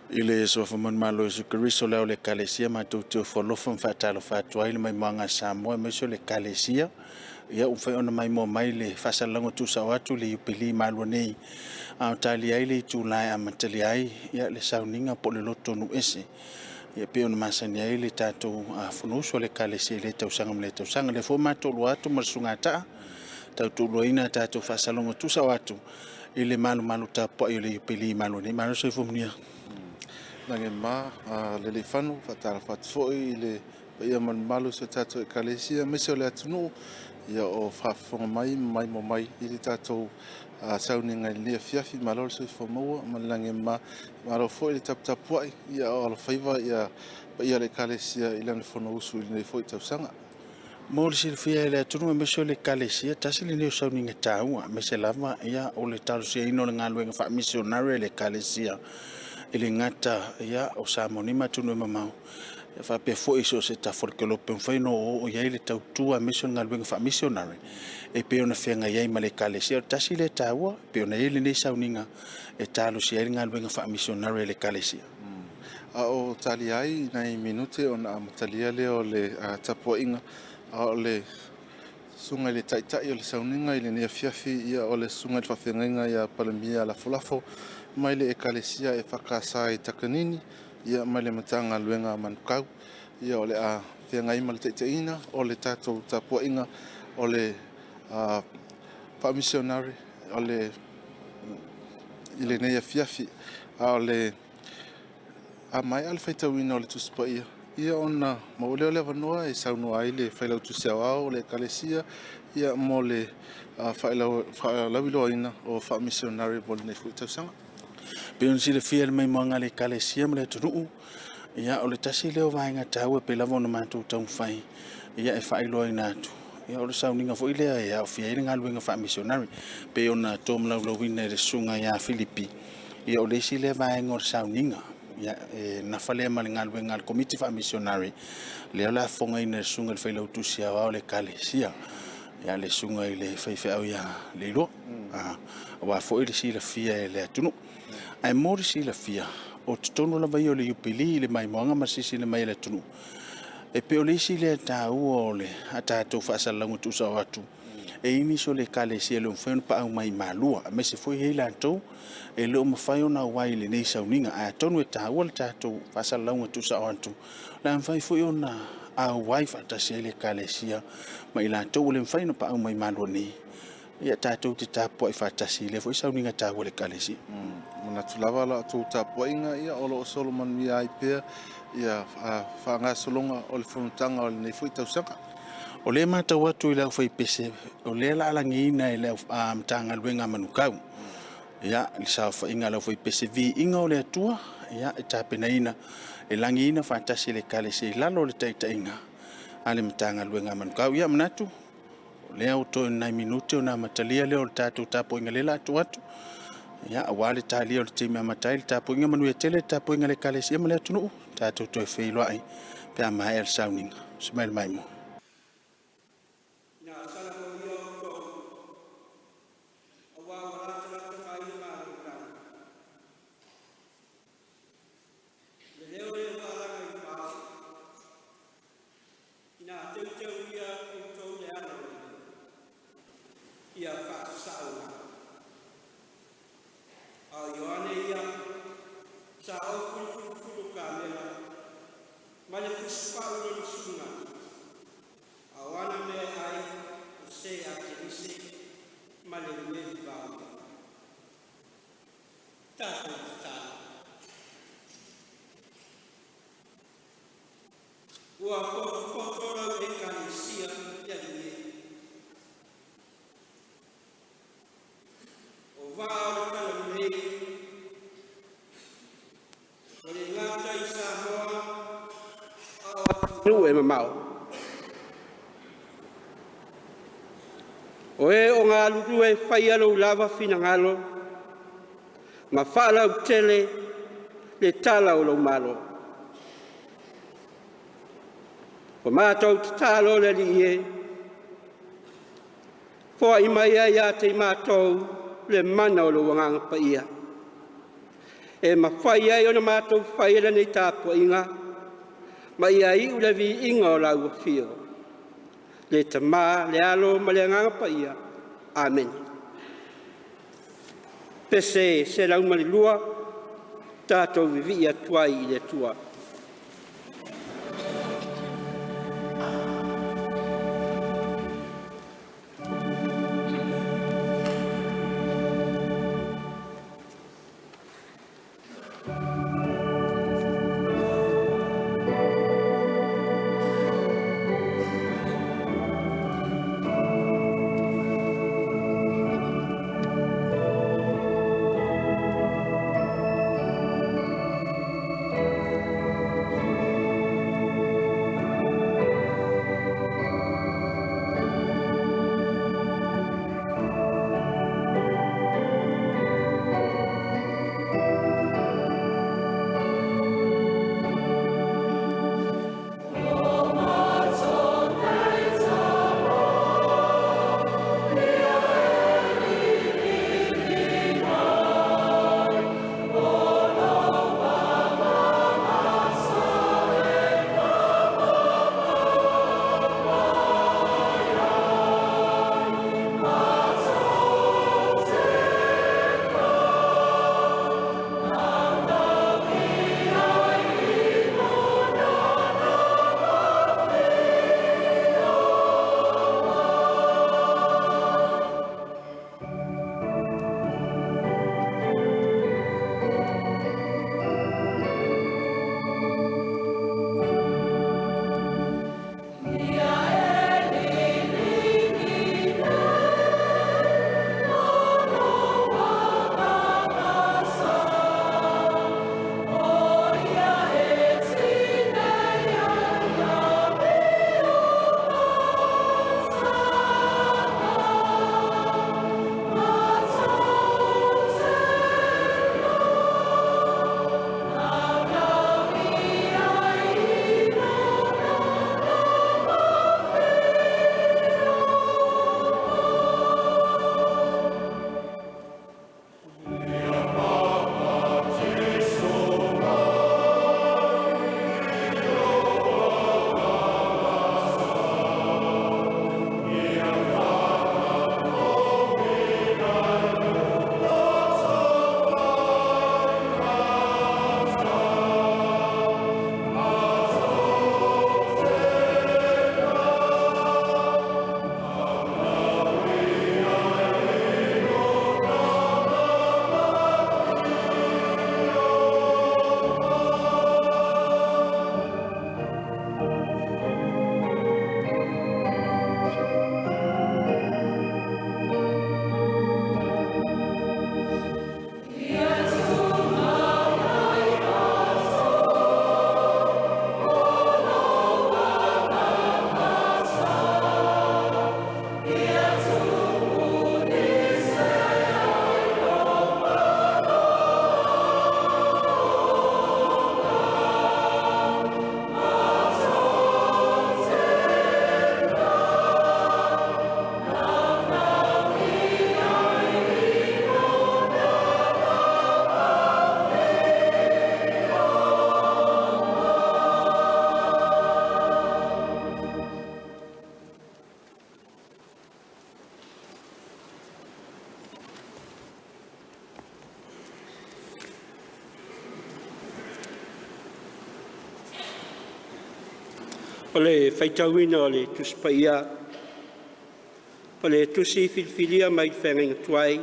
I le suafa manumalo o Iesu Keriso, le ao o le Ekalesia, matou te ofo alofa ma faatalofa atu ai i le maimoaga a Samoa aemaise o le Ekalesia. Ia, ua mafai ona maimoa mai i le faasalalauga tuusao atu le Iupeli malua nei, a o talia ai le itula e amatalia ai le sauniga po o le loto nuu ese, e pei ona masani ai le tatou Fonousu a le Ekalesia i lea tausaga ma lea tausaga. O lea foi ua matou lua atu ma le Susuga ia Taa, tautoaluaina a tatou faasalalauga tuusao atu i le malumalu tapuai o le Iupeli malu nei. Malo le soifua manuia. Lagi e mama Lealiifano, faatalofa atu foi i le paia ma le mamalu o si o tatou Ekalesia aemaise o le atunuu o faafofoga mai ma maimoa mai i le tatou sauniga i lenei afiafi. Malo le soifua maua ma le lagi e mama, malo foi le taputapuai a o alofaiva le paia o le Ekalesia i lana fonousu i lenei foi tausaga. Mo le silafia e le atunuu aemaise o le Ekalesia, tasi lenei o sauniga taua, aemaise lava o le talosiaina o le galuega faamisionare a le Ekalesia, e le gata o Samoa nei ma atunuu e mamao, e faapea foi i so o se tafa o le kelope e mafai ona oooo i ai le tautua aemaise o le galuega faamisionare e pei ona feagai ai ma le Ekalesia. O le tasi lea taua e pei ona i ai lenei sauniga e talosia ai le galuega faamisionare a le Ekalesia. A o talia ai nai minute ona amatalia lea o le tapuaiga a o le susuga i le Taitai o le sauniga i lenei afiafi, ia o le susuga i le faafeagaiga ia Palemia Lafolafo mai le Ekalesia EFKS i Takanini, ia ma le Matagaluega a Manukau. Ia o le a feagai ma le taitaiina o le tatou tapuaiga o le faamisionare o le i lenei afiafi. A o le a maea le faitauina o le Tusi Paia, ia ona maua lea o le avanoa e saunoa ai le Failautusi Aoao o le Ekalesia mo le faalauiloaina o faamisionare mo lenei foi tausaga. Pei ona silafia e le maimoaga a le Ekalesia ma le atunuu, ia o le tasi lea o vaega taua e pei lava ona matou taumafai e faailoaina atu, ia o le sauniga foi lea e aofia ai le galuega faamisionare pei ona tolaulauina e le Susuga ia Filipi. Ia o le isi lea vaega o le sauniga, ia e nafa lea ma le galuega a le Komiti Faamisionare, lea o le a fofogaina e le Susuga i le Failautusi Aoao o le Ekalesia, ia le Susuga i le Faifeau ia Leiloa, aua foi le silafia e le atunuu. Ae mo le silafia, o totonu lava ia o le Iupeli i le maimoaga ma le silasila mai a le atunuu, e pei o le isi lea taua o le tatou faasalalauga tuusao atu, e i ai nisi o le Ekalesia e le o mafai ona paau mai i Malua, aemaise foi e i ai latou e le o mafai ona auai i lenei sauniga. Ae atonu e taua le tatou faasalalauga tuusao atu, o le a mafai foi ona auai faatasi ai le Ekalesia ma i latou ua le mafai ona paau mai i Malua nei, ia tatou te tapuai faatasi i lea foi sauniga taua a le Ekalesia. Manatu lava la outou tapuaiga ia o lo o solo manuia ai pea ia faagasologa o le fonotaga o lenei foi tausaga. O lea e matau atu i le aufaipese, o lea o le a lagiina e le Matagaluega a Manukau. Ia, le saofaiga a le aufaipese, Viiga o le Atua, ia, e tapenaina, e lagiina faatasi e le Ekalesia i lalo o le taitaiga a le Matagaluega a Manukau. Ia, manatu, o lea ua toe o ni nai minute ona amatalia lea o le tatou tapuaiga lea o le a tuu atu, ia, aua le talia o le taimi e amata ai le tapuaiga. Manuia tele le tapuaiga a le Ekalesia ma le atunuu. Tatou toe feiloai pe a maea le sauniga. Usi mai le maimoa. Ina salamoia outou, aua ua latalata mai le Malo o le lagi. Le leo lea ua alaga i vao, ina teuteulia outou le ala o le Alii, ia faasao mai. A o Ioane ia, sa ofu i le fulufulu kamela ma le fusipau lona sulugatiti, a o ana meaai o se atenise ma le meli vaoia. Tatou tatalo. Ua potopoto lau Ekalesia le Alii e, o vaa o le talalelei, ua le gata i Samoa a o atunuu e mamao. O e o galulue e faia lou lava finagalo ma faalautele le tala o lou Malo. Ua matou tatalo le Alii e, foai mai ia ia te i matou le mana o lou Agaga Paia. E mafai ai ona matou faia lenei tapuaiga ma ia iu le viiga o lau afio, le Tama, le Alo ma le Agaga Paia. Amene. PESE 102 Tatou vivii atu ai i le Atua. O le faitauina o le Tusi Paia o le Tusi Filifilia mai le Feagaiga Tuai,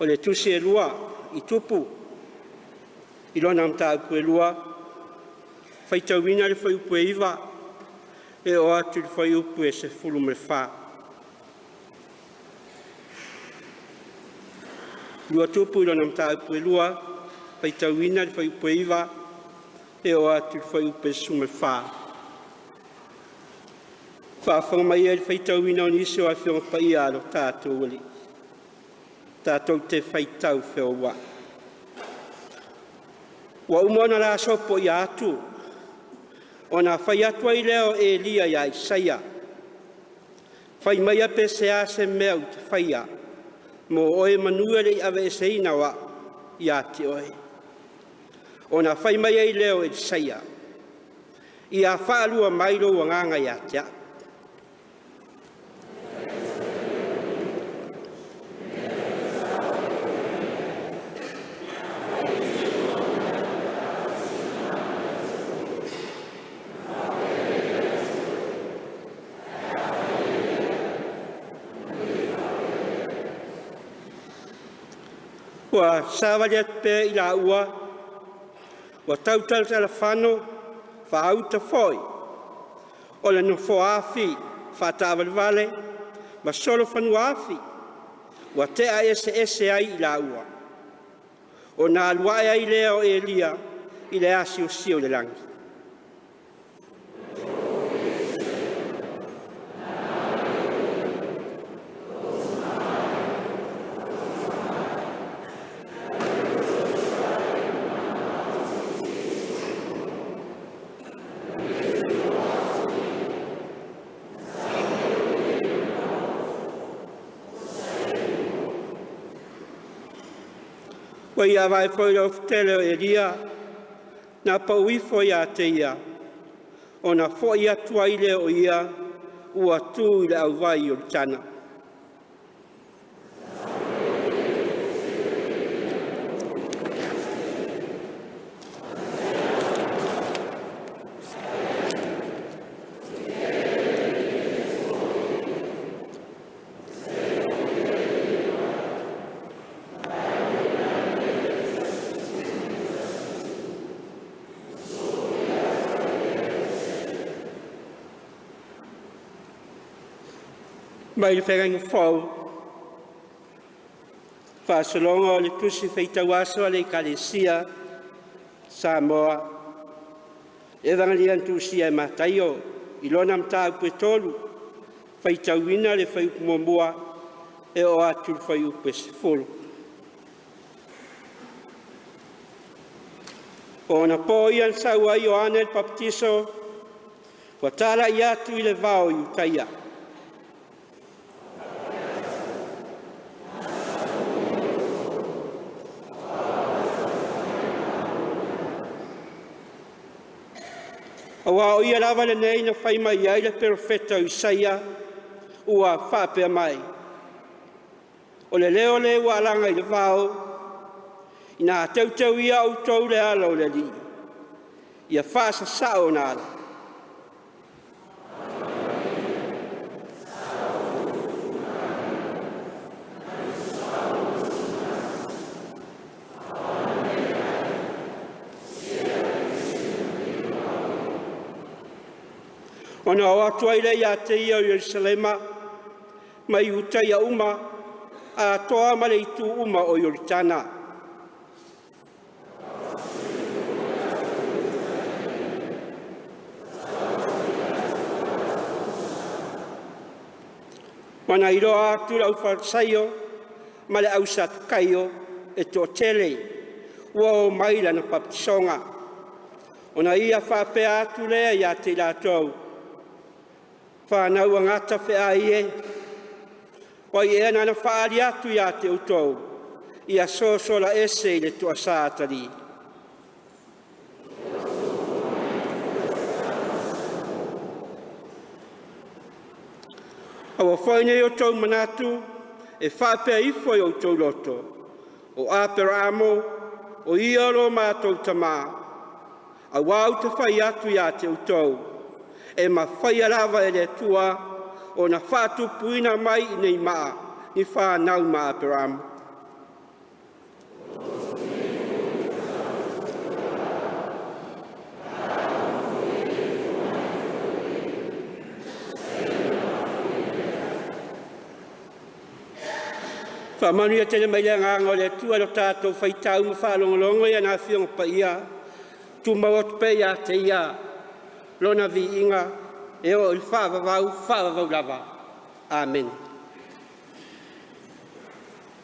o le Tusi e 2 i Tupu i lona mataupu e 2, faitauina le fuaiupu e 9 e oo atu i le fuaiupu e 14. 2 Tupu i lona mataupu e 2, faitauina le fuaiupu e 9 e oo atu i le fuaiupu e 14. Faafofoga mai le faitauina o nisi o Afioaga Paia a lo tatou Alii, tatou te faitau feowai. Ua uma ona la sopoia atu, ona fai atu ai lea o Elia ia Isaia, “Fai maia pe seā se mea ou te faia mo oe manu e le i aveeseina o a'u.” ia te oe. Ona fai mai ai lea o Elisaia, ia faalua mai lou agaga ia te a'u. Ua savali atu pea i laua, ua tautalatalafano faauta foi o le nofoaafi faataavalevale ma solofanuaafi ua te'a eseese ai i laua, ona alu ae ai lea o Elia i le asiosi o le lagi. Ua ia vaai foi le ofutele o Elia na pau ifo ia te ia, ona foi atu ai lea o ia ua tu i le auvai o Ioritana. Mai le Feagaiga Fou, faasologa o le Tusi Faitau Aso a le Ekalesia Samoa, Evageliano tusia e Mataio i lona mataupu e 3, faitauina le fuaiupu muamua e oo atu i le fuaiupu e 10. O onapo ia na sau ai Ioane le Papatiso, ua talai atu i le vao i Iutaia. Aua o ia lava lenei na fai mai ai le perofeta o Isaia ua faapea mai, “O le leo lea ua alaga i le vao, ina teuteu ia outou le ala o le Alii, ia faasasao ona ala.” Ona o atu ai lea ia te ia o Yerusalema ma Iutaia uma, atoa ma le itu uma o Ioritana. Ua na iloa atu le aufalesaio ma le ausatukaio e toatele ua o mai i lana papatisoga. Ona ia faapea atu lea ia te i latou, “Fanau a gata feai e, o ai ea na faaali atu ia te outou ia sosola ese i le toasa atalii?” Aua foi ne i outou manatu e faapea ifo i o outou loto, ‘O Aperamo o ia lo matou tama,’ aua ou te fai atu ia te outou, e mafaia lava e le Atua ona faatupuina mai i nei maa ni fanau ma Aperamo. Faamanuia tele mai le agaga o le Atua i lo tatou faitau ma faalogologo i ana Afioga Paia, tumau atu pea ia te Ia Lona viiga e oo i le faavavau, faavavau lava. Amene.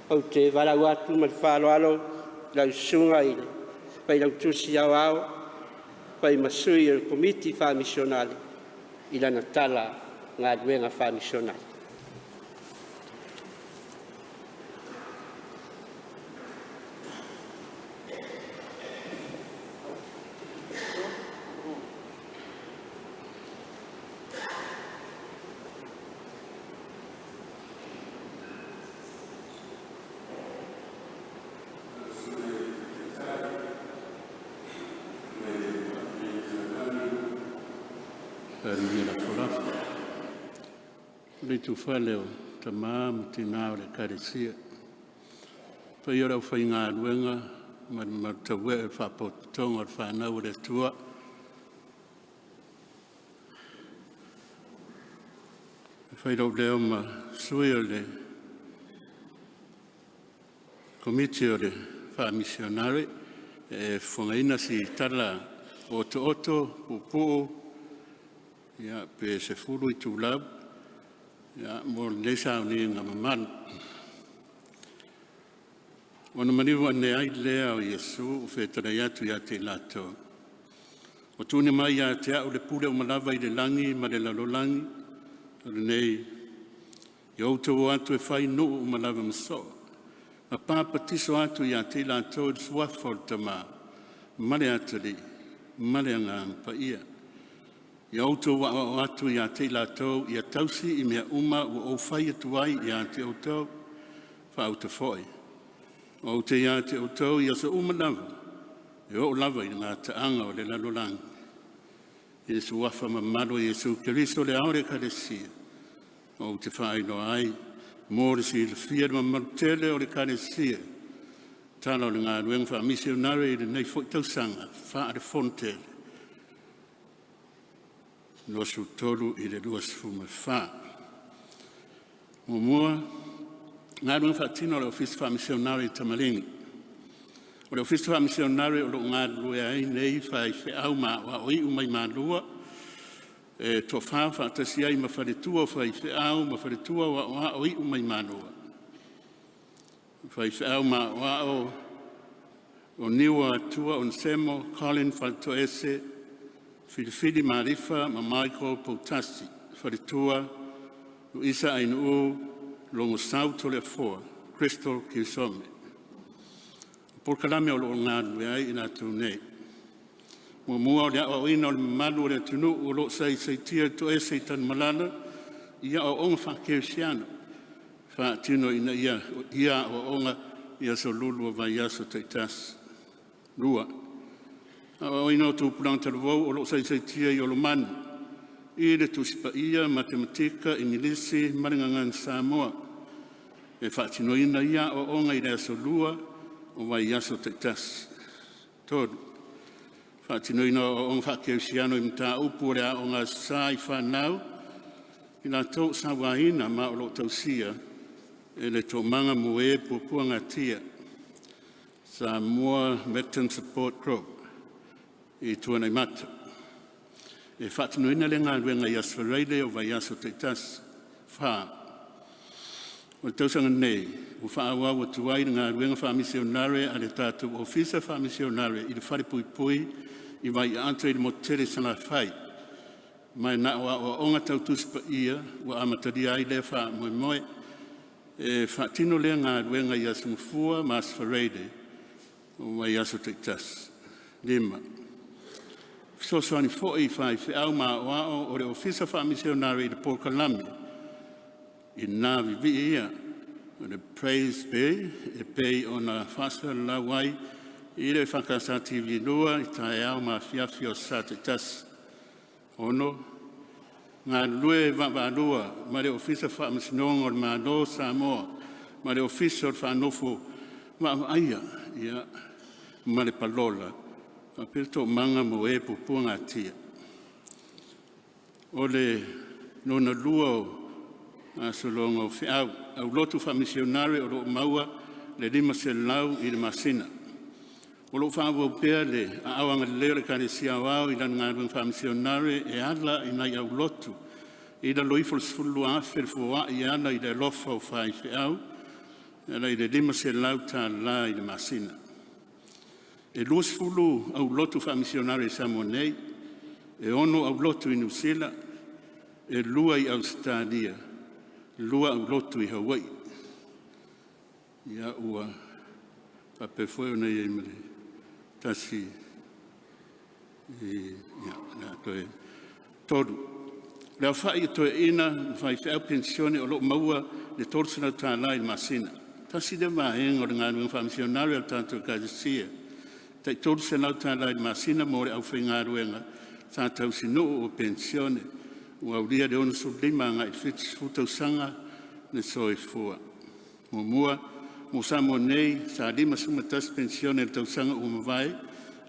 Ou te valaau atu ma le faaaloalo lau Susuga i le Failautusi Aoao fai ma sui o le Komiti Faa-Misionare i lana tala galuega faa-misionare. Palemia Lafolafo. O le itufale o tama ma tina o le Ekalesia, paia o le aufaigaluega ma le mamalu tauee o le Faalapotopotoga o le Fanau a le Atua. E fai lou leo ma sui o le Komiti o le Faamisionare e fofogaina si tala otooto puupuu pe 10 itulau mo lenei sauniga mamalu. Ona maliu ane ai lea o Iesu ua fetalai atu ia te i latou, ua tuuina mai ia te au le pule uma lava i le lagi ma le lalolagi, o lenei, ia outou o atu e fai nuu uma lava ma soo, ma papatiso atu ia te i latou i le suafa o le Tama ma le Atalii ma le Agaga Paia. Ia outou aoao atu ia te i latou ia tausi i mea uma ua ou fai atu ai ia te outou. Faauta foi, ou te ia te outou i aso uma lava, e oo lava i le gataaga o le lalolagi. I le suafa mamalu o Iesu Keriso o le Ao o le Ekalesia, ou te faailoa ai mo le silafia e le mamalu tele o le Ekalesia, tala o le galuega faamisionare i lenei foi tausaga faale-Fono tele 2023/2024. Muamua, galuega faatino a le Ofisa Faa-misionare i Tamaligi. O le Ofisa Faa-misionare o lo o galulue ai nei faifeau ma aoao iu mai Malua e toafa faatasi ai ma faletua o faifeau ma faletua o aoao iu mai Malua. Faifeau ma aoao o Niua Atua Onesemo Collin Faletoese, Filifili Malifa ma Michael Poutasi, faletua Luisa Ainuu Logosau Toleafoa Crystal Kirisome. O polokalame o lo o galulue ai i latou nei. Muamua, o le aoaoina o le mamalu o le atunuu o lo o saisaitia i le toese i Tanumalala i aoaoga faakerisiano, faatinoina ia aoaoga i aso Lulu o vaiaso taitasi. Lua, aoaoina o tupulaga talavou o lo o saisaitia i Olomalu i le Tusi Paia, Matematika, Igilisi ma le Gagana Samoa. E faatinoina ia aoaoga i le aso Lua o vaiaso taitasi. Tolu, faatinoina o aoaoga faakerisiano i mataupu o le Aoga Aso Sa i fanau i latou o sauaina ma o lo o tausia e le Toomaga mo e Puapuagatia Samoa Victim Support Group i Tuanaimato. E faatinoina lea galuega i aso Faraile o vaiaso taitasi. Fa, o le tausaga nei ua faaauau atu ai le galuega faamisionare a le tatou Ofisa Faamisionare i le Falepuipui i Vaiaata i le motu tele i Salafai, ma e na o aoaoga tau Tusi Paia ua amatalia ai lea faamoemoe. E faatino lea galuega i aso Gafua ma aso Faraile o vaiaso taitasi. Lima, fesoasoani foi i faifeau ma aoao o le Ofisa Faamisionare i le polokalame Ina Vivii Ia, o le Praise Be e pei ona faasalalau ai i le EFKS TV 2 i taeao ma afiafi o aso Sa taitasi. 6. Galulue vaavaalua ma le Ofisa o Faamasinoga o le Malo o Samoa ma le Ofisa o le Faanofo Vaavaaia ma le Palola faapea le Toomaga mo e Puapuagatia. O le lona lua o gasologa o feau, aulotu faamisionare o lo o maua le $500 i le masina. O lo o faaauau pea le aao agalelei o le Ekalesia Aoao i lana galuega faamisionare e ala i nai aulotu i lalo ifo o le $12,000 le foai e ala i le alofa o faifeau e ala i le $500 i le masina. E 20 aulotu faamisionare i Samoa nei, e 6 aulotu i Niu Sila, e 2 i Ausetalia, 2 aulotu i Hawaii. Ia ua faapea foi ona i ai ma le tasi i ia, o le a toe tolu. Le aofai o toeaiina ma faifeau penisione o lo o maua le $300 i le masina. Tasi lea vaega o le galuega faamisionare a le tatou Ekalesia, tai $300 i le masina mo le aufaigaluega sa tausinuu ua penisione ua aulia le 65 agai i le 70 tausaga le soifua. Muamua, mo Samoa nei, sa 51 penisione i le tausaga ua mavae,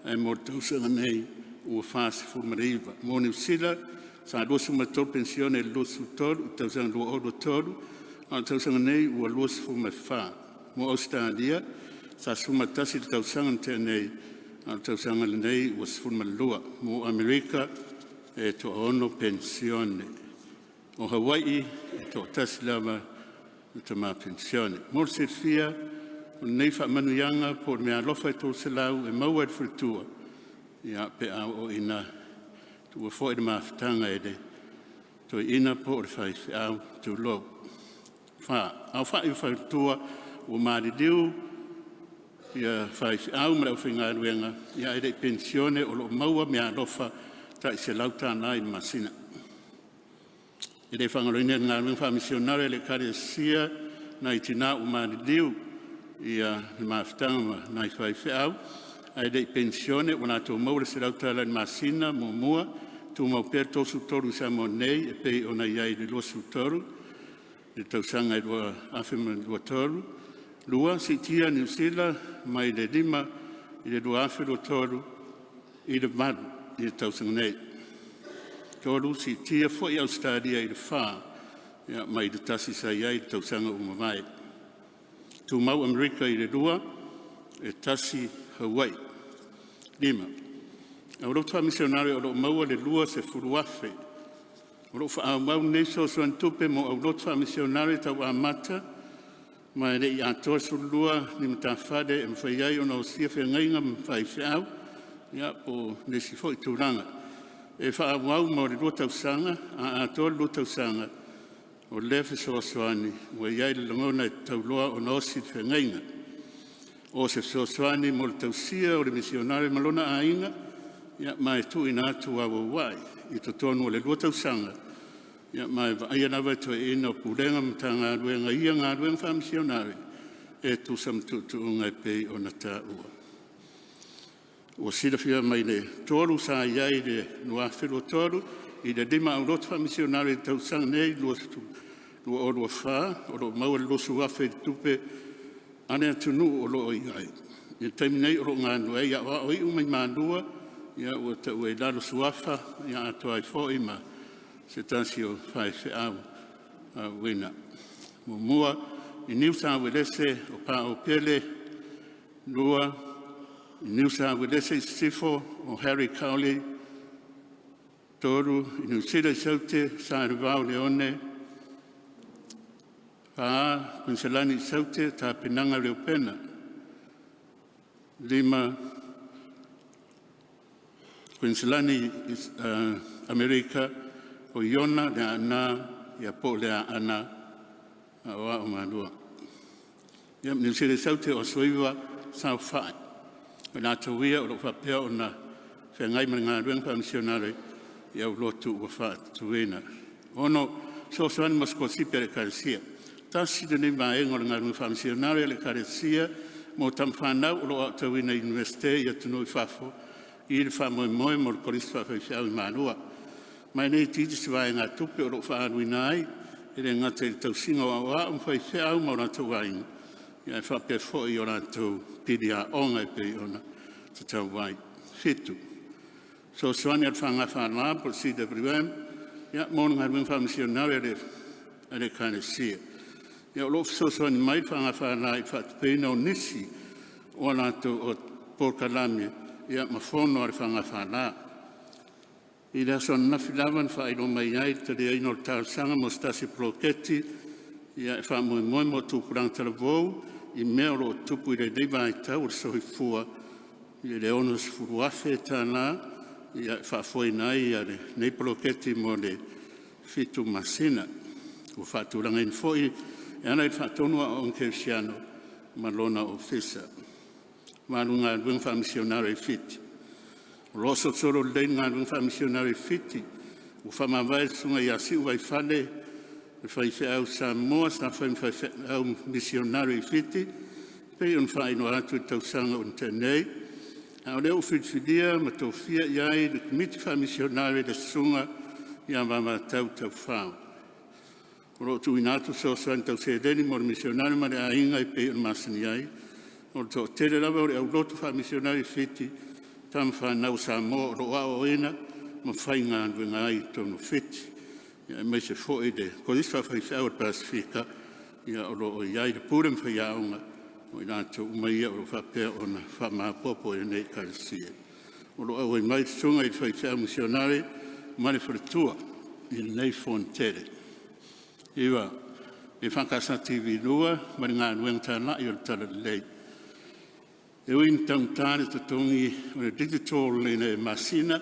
ae mo le tausaga nei ua 49. Mo Niu Sila, sa 23 penisione i le 23 i le tausaga 2023, a o le tausaga nei ua 24. Mo Ausetalia, sa 11 i le tausaga na tea nei, a o le tausaga lenei ua 12. Mo Amerika, e toaono penisione. O Hawaii, e toatasi lava le tama penisione. Mo le silafia, o lenei faamanuiaga po o le meaalofa e $300 e maua e le faletua ia pe a oo ina tuua foi le mafutaga e le toeaina po o le faifeau, tulou. 4. Aofai o faletua ua maliliu faifeau ma le aufaigaluega ae le i penisione o lo o maua meaalofa tai $100 i le masina. E le faagaloina le galuega faamisionare a le Ekalesia, nai tina ua maliliu i le mafutaga ma nai faifeau ae le i penisione ua latou maua le $100 i le masina. Muamua, tumau pea le 33 i Samoa nei e pei ona i ai i le 23 i le tausaga e 2023. Lua, siitia Niu Sila mai le 5 i le 2023 i le 8 i le tausaga nei. Tolu, siitia foi Ausetalia i le 4 mai le 1 sa i ai i le tausaga ua mavae. Tumau Amerika i le 2, e tasi Hawaii. 5. Aulotu faamisionare o lo o maua le $20,000. O lo o faaauau nei fesoasoani tupe mo aulotu faamisionare tau amata ma e le i atoa le 12 ni matafale e mafai ai ona osia feagaiga ma faifeau ia po o nisi foi tulaga. E faaauau mo le 2 tausaga, a atoa le 2 tausaga o lea fesoasoani ua i ai le lagona e tatau loa ona osi le feagaiga. O se fesoasoani mo le tausia o le misionare ma lona aiga ia ma e tuuina atu auauai i totonu o le 2 tausaga ia ma e vaaia lava e toeaiina o Pulega ma Matagaluega ia galuega faamisionare e tusa ma tuutuuga e pei ona taua. Ua silafia mai le 3 sa i ai i le 2023 i le 5 aulotu faamisionare i le tausaga nei 2024 o lo o maua le $20,000 i le tupe a le atunuu o lo o i ai. I le taimi nei o lo o galulue ai e aoao iu mai Malua ua taua i lalo suafa atoa ai foi ma se tasi o faifeau auuina. Muamua, i Niu Sa Uelese o Paopele. Lua, i Niu Sa Uelese i Sisifo o Harry Cowley. Tolu, i Niu Sila i Saute, Salevao Leone. Fa, Koiniselani i Saute, Tapenaga Reupena. 5, Koiniselani i Amerika o Iona Leaana ia po o Leaana Aoao Malua. Ia, ma Niu Sila i Saute o Asuaiva Saofai. O i latou ia o lo o faapea ona feagai ma le galuega faamisionare i aulotu ua faatuina. 6. Fesoasoani mo sikolasipi a le Ekalesia. Tasi lenei vaega o le galuega faamisionare a le Ekalesia mo tamafanau o lo o aotauina i Iunivesite i atunuu i fafo i le faamoemoe mo le Kolisi Faafaifeau i Malua. Ma e le itiiti se vaegatupe o lo o faaaluina ai, e le gata i le tausiga o aoao ma faifeau ma o latou aiga, ae faapea foi i o latou pili aoga e pei ona tatau ai. 7. Fesoasoani a le FGFA po o le CWM mo le galuega faamisionare a le Ekalesia. Ia, o lo o fesoasoani mai le FGFA i le faatupeina o nisi o a latou polokalame ma fono a le FGFA. I le aso ananafi lava na faailoa mai ai le taliaina o le talosaga mo se tasi o poloketi e faamoemoe mo tupulaga talavou i mea o lo o tutupu i lenei vaitau o le soifua i le $60,000 e faafoeina ai lenei poloketi mo le 7 masina. Ua faatulagaina foi e ala i le faatonu a Aoga Kerisiano ma lona Ofisa. 8. Galuega Faamisionare i Fiti. O lo o solosolo lelei le galuega faamisionare i Fiti. Ua faamavae le susuga ia Siu Vaifale, le faifeau Samoa sa fai ma faifeau misionare i Fiti, pei ona faailoa atu i le tausaga ua tea nei. A o lea ua filifilia ma tofia i ai le Komiti Faamisionare i le Susuga ia Vavatau Taufao. O lo o tuuina atu fesoasoani tau seleni mo le misionare ma le aiga e pei ona masani ai. O le toatele lava o le aulotu faamisionare i Fiti, o tama fanau a Samoa o lo o aoaoina ma faigaluega ai i totonu o Fiti, aemaise foi le Kolisi Faafaifeau o le Pasefika, ia o lo o i ai le pule ma faiaoga, o i latou uma ia o lo o faapea ona faamaopoopo e lenei Ekalesia. O lo o auai mai le susuga i le faifeau misionare ma le faletua i lenei fonotele. 9. EFKS TV 2 ma le Galuega Talai o le Talalelei. E ui ina taugata le totogi o le digital i le masina,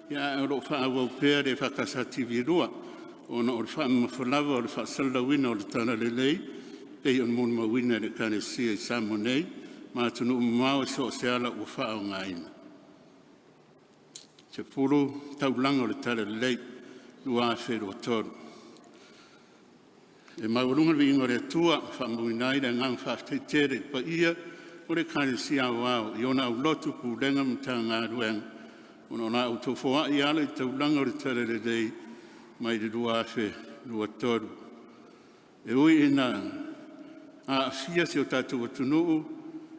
ae o lo o faaauau pea le EFKS TV 2 ona o le faamamafa lava o le faasalalauina o le talalelei pei ona molimauina e le Ekalesia i Samoa nei ma atunuu mamao i so o se ala ua faaaogaina. 10. Taulaga o le Talalelei 2023. E maualuga le viiga o le Atua e faamauina ai le agaga faafetai tele i le paia o le Ekalesia Aoao i ona aulotu, Pulega ma Matagaluega ona o la outou foai e ala i taulaga o le talalelei mai le 2023. E ui ina aafia si o tatou atunuu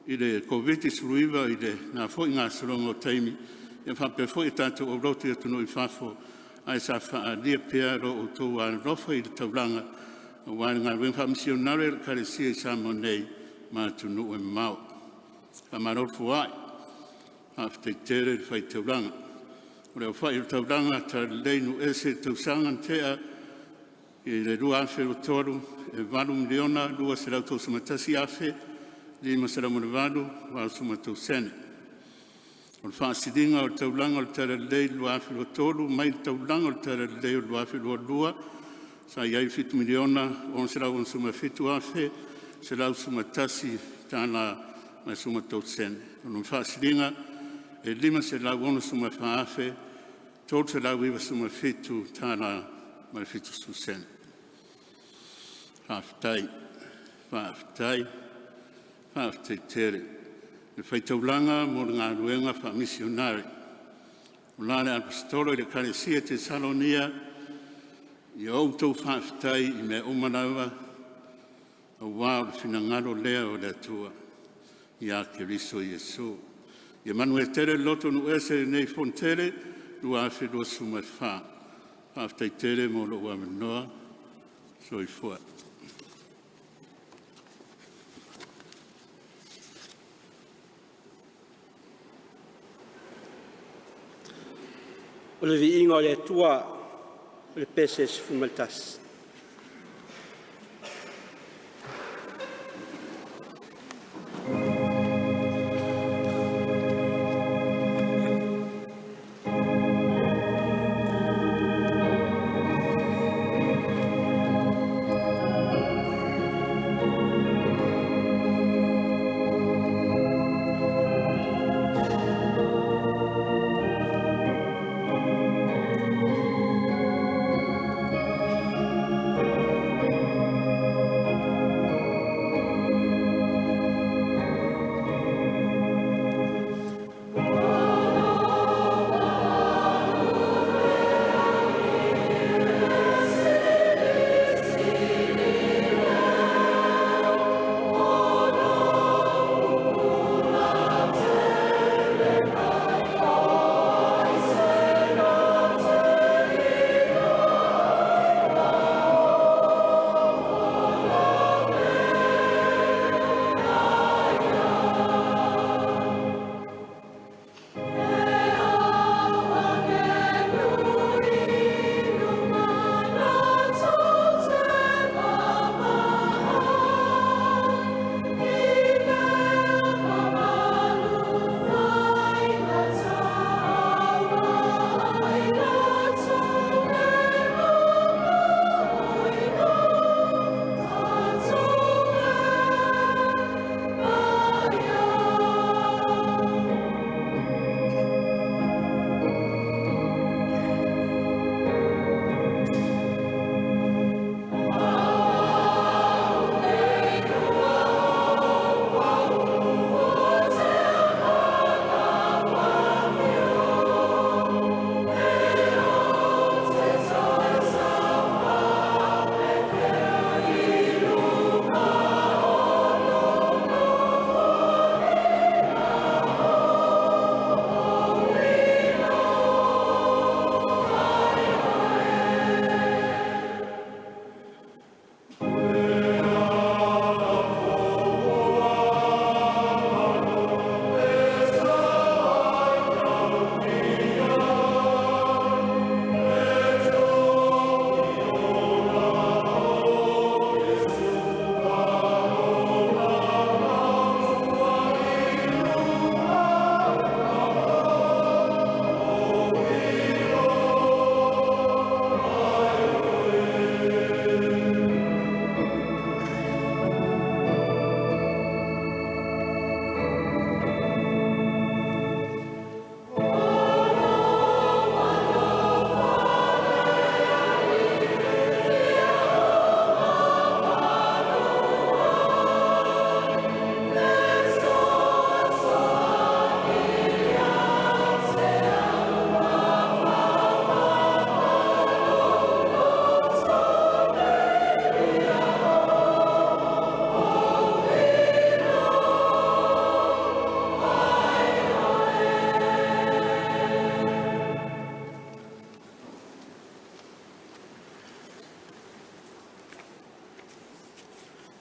i le Koviti-19 i lena foi gasologa o taimi, ia faapea foi a tatou aulotu i atunuu i fafo, ae sa faaalia pea lo outou alolofa i le taulaga aua le galuega faamisionare a le Ekalesia i Samoa nei ma atunuu e mamao. Faamalo le foai, faafetai tele le fai taulaga. O le aofai o le taulaga talalelei i nuu ese i le tausaga na tea i le 2023, e $8,231,508.83 sene. O le faasiliga o le taulaga o le Talalelei i le 2023 mai le taulaga o le Talalelei o le 2022 sa i ai le $7,667,111.13. O le faasiliga e $564,397.70. Faafetai, faafetai, faafetai tele le fai taulaga mo le galuega faamisionare. O la le Aposetolo i le Ekalesia i Tesalonia, “Ia outou faafetai i mea uma lava, aua o le finagalo lea o le Atua ia Keriso Iesu.” Ia manuia tele le lotu i nuu ese i lenei Fonotele 2024. Faafetai tele mo lou avanoa. Soifua. O le viiga o le Atua. O le Pese 11.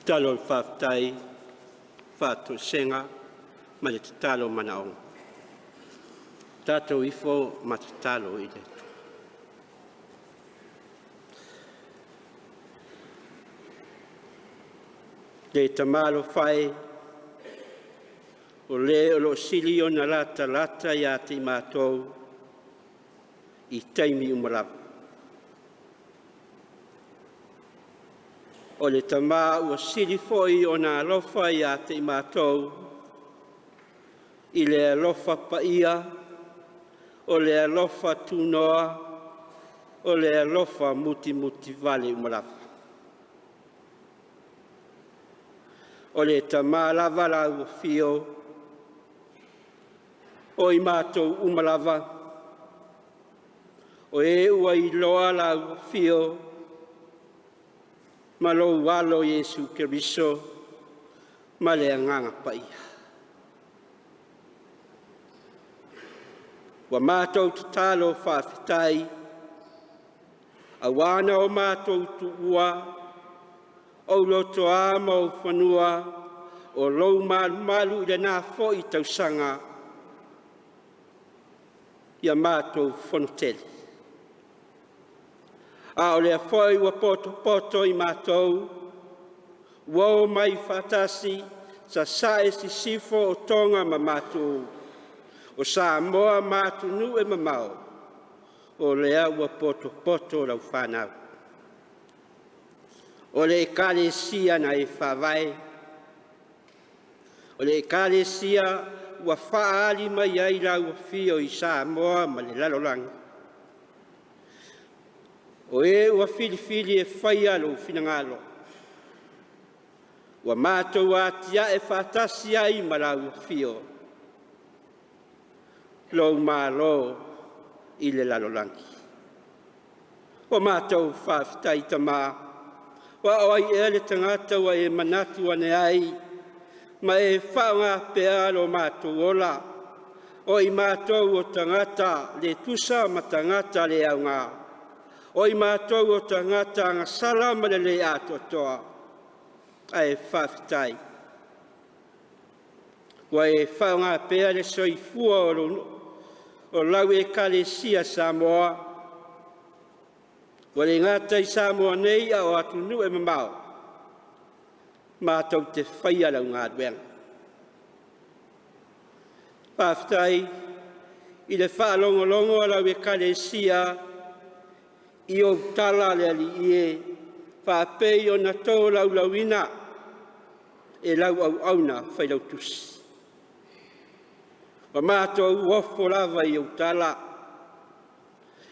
Tatalo o le faafetai, faatoesega ma le tatalo o manaoga. Tatou ifo ma tatalo i le Atua. Le Tama alofa e, o le o lo o sili ona latalata ia te i matou i taimi uma lava. O le Tama ua sili foi ona alofa ia te i matou i le alofa paia, o le alofa tunoa, o le alofa mutimutivale uma lava. O le Tama lava lau afio, o i matou uma lava, o e ua iloa lau afio ma lou alo Iesu Keriso ma le Agaga Paia. Ua matou tatalo faafetai, auā na o matou tuua ou lotoa ma ou fanua o lou malumalu i lena foi tausaga ia matou fonotele. A o lea foi ua potopoto i matou, ua o mai faatasi, sasae, sisifo o Toga ma matou, o Samoa ma atunuu e mamao, o lea ua potopoto lau fanau. O le Ekalesia na e faavae, o le Ekalesia ua faaali mai ai lau afio i Samoa ma le lalolagi, o e ua filifili e faia lou finagalo, ua matou atiae faatasi ai ma lau afio, lou Malo i le lalolagi. Ua matou faafetai Tama, aua o ai ea le tagata ua e manatu ane ai, ma e faaaoga pea lo matou ola, o i matou o tagata le tusa ma tagata le aoga, o i matou o tagata agasala ma le le atoatoa, ae faafetai. Ua e faaaoga pea le soifua o lau Ekalesia Samoa, ua le gata i Samoa nei a o atunuu e mamao, matou te faia lau galuega. Faafetai i le faalogologo a lau Ekalesia i ou tala le Alii e, faapei ona tolaulauina e lau auauna failautusi. Ua matou ofo lava i ou tala,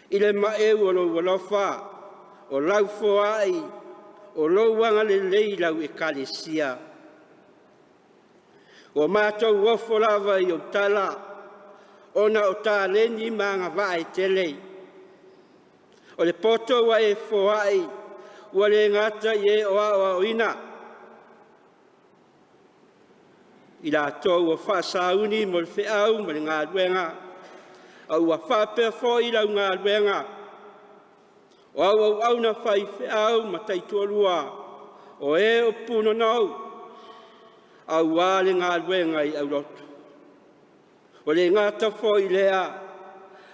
i le maeu o lou alofa, o lau foai, o lou agalelei i lau Ekalesia. Ua matou ofo lava i ou tala, ona o taleni ma agavaa e tele. O le poto ua e foai, ua le gata i e o aoaoina, i latou ua faasauni mo le feau ma le galuega, a ua faapea foi lau galuega, o auauauna faifeau ma taitoalua, o e o punonou, aua le galuega i aulotu. Ua le gata foi i lea,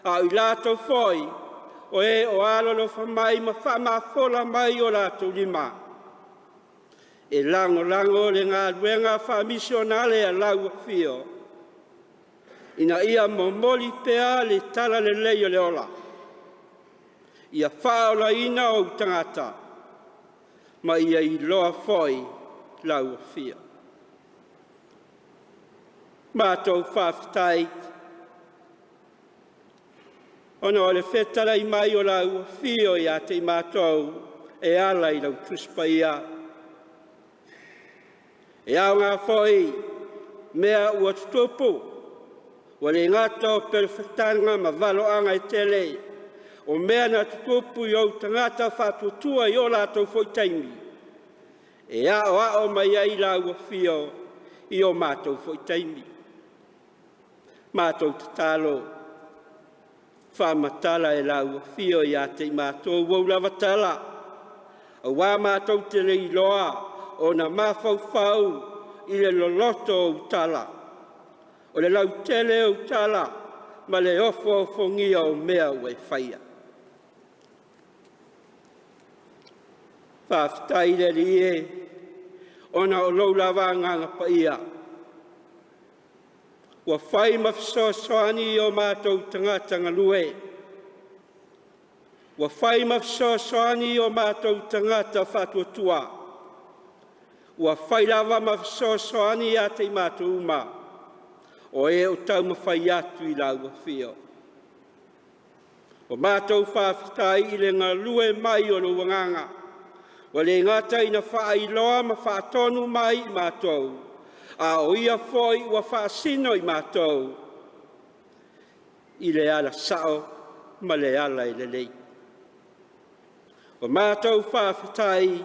a o i latou foi o e o alolofa mai ma faamafola mai o latou lima, e lagolago le galuega faamisionale a lau afio, ina ia momoli pea le talalelei o le ola, ia faaolaina ou tagata, ma ia iloa foi lau afio. Matou faafetai, ona o le fetalai mai o lau afio ia te i matou e ala i lau Tusi Paia. E aoga foi mea ua tutupu, ua le gata o perofetaga ma valoaga e tele, o mea na tutupu i ou tagata faatuatua i o latou foi taimi, e aoao mai ai lau afio i o matou foi taimi. Matou tatalo, faamatala e lau afio ia te i matou ou lava tala, aua matou te le iloa ona mafaufau i le loloto o ou tala, o le lautele o ou tala ma le ofoofogia o mea ua e faia. Faafetai i le Alii e, ona o lou lava Agaga Paia, ua fai ma fesoasoani i o matou tagata galue, ua fai ma fesoasoani i o matou tagata faatuatua, ua fai lava ma fesoasoani ia te i matou uma, o e o taumafai atu i lau afio. Ua matou faafetai i le galue mai o lou Agaga, ua le gata ina faailoa ma faatonu mai i matou, a o ia foi ua faasino i matou i le ala sao ma le ala e lelei. Ua matou faafetai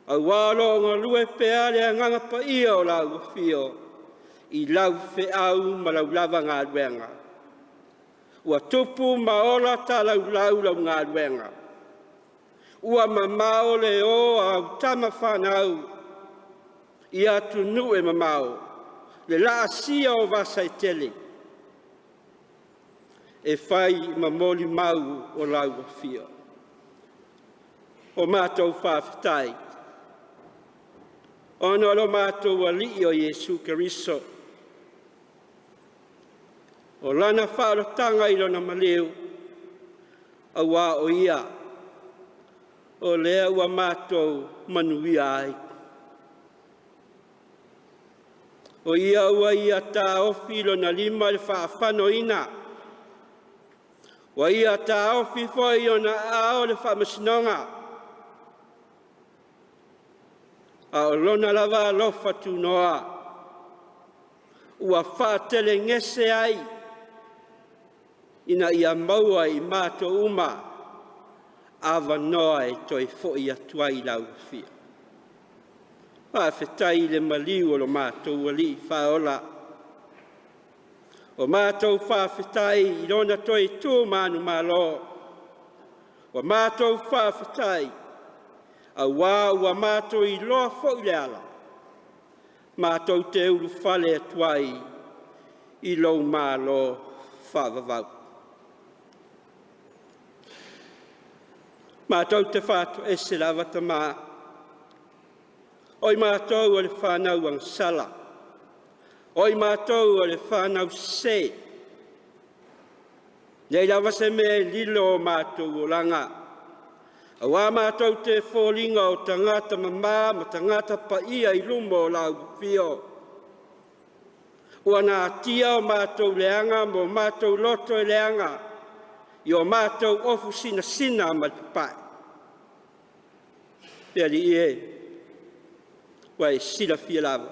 auā o lo o galue pea le Agaga Paia o lau afio i lau feau ma lau lava galuega. Ua tupu ma ola talaulau lau galuega, ua mamao le o a au tama fanau i atunuu e mamao, le laasia o vasa e tele, e fai ma molimau o lau afio. O matou faafetai, ona o lo matou Alii o Iesu Keriso, o Lana faaolataga i Lona maliu, auā o Ia o lea ua matou manuia ai. O Ia ua Ia taofi Lona lima i le faafanoina, ua Ia taofi foi Ona aao i le faamasinoga, a o Lona lava alofa tunoa ua faatelegese ai ina ia maua e i matou uma avanoa e toe foi atu ai i lau afio. Faafetai i le maliu o lo matou Alii Faaola. Ua matou faafetai i Lona toe tu manumalo. Ua matou faafetai auā ua matou iloa foi le ala matou te ulufale atu ai i lou Malo faavavau. Matou te faatoese lava Tama, o i matou o le fanau agasala, o i matou o le fanau sese, leai lava se mea e lilo o matou olaga, auā matou te foliga o tagata mamā ma tagata paia i luma o lau afio. Ua natia o matou leaga ma o matou loto e leaga i o matou ofu sinasina ma le papae. Le Alii e, ua e silafia lava,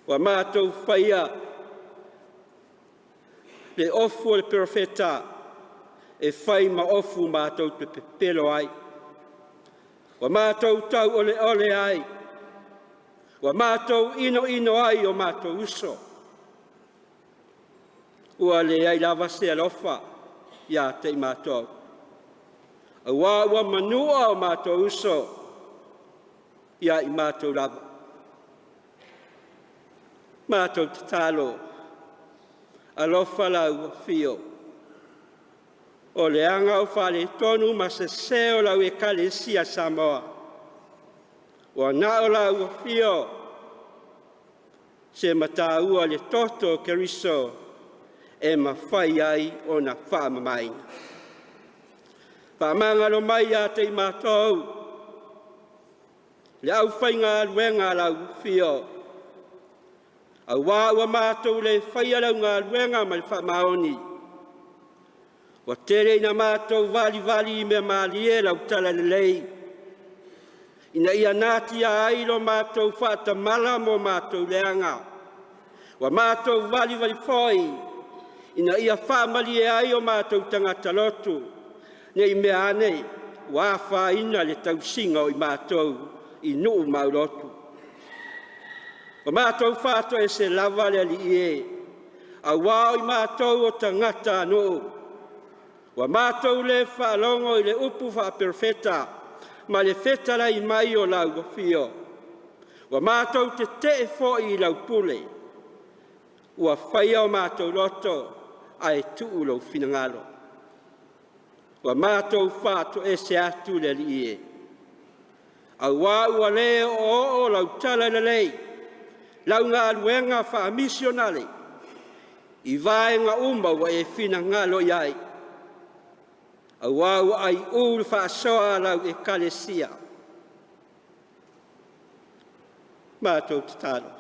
ua matou faia le ofu o le perofeta e fai ma ofu matou te pepelo ai, ua matou tauoleole ai, ua matou inoino ai i o matou uso, ua leai lava se alofa ia te i matou, auā ua manua o matou uso ia i matou lava. Matou tatalo, alofa lau afio, o leaga o faaletonu ma sese o lau Ekalesia Samoa, ua na o lau afio se mataua le toto o Keriso e mafai ai ona faamamaina. Faamagalo mai ia te i matou le aufaigaluega a lau afio, auā ua matou le faia lau galuega ma le faamaoni. Ua tele ina matou valivali i mea malie lau talalelei, ina ia natia ai lo matou faatamala ma o matou leaga. Ua matou valivali foi ina ia faamalie ai o matou tagata lotu, ne i mea ane ua afaina le tausiga o i matou i nuu ma aulotu. Ua matou faatoese lava le Alii e, auā o i matou o tagata nuu. Ua matou le faalogo i le upu faaperofeta. ma le fetalai mai o lau afio. Ua matou tete'e foi i lau pule, ua faia o matou loto ae tuu lou finagalo. Ua matou faatoese atu le Alii e, auā ua le oooo lau talalelei, lau galuega faamisionale i vaega uma ua e finagalo i ai, auā ua aiū le faasoa a lau Ekalesia. Matou tatalo,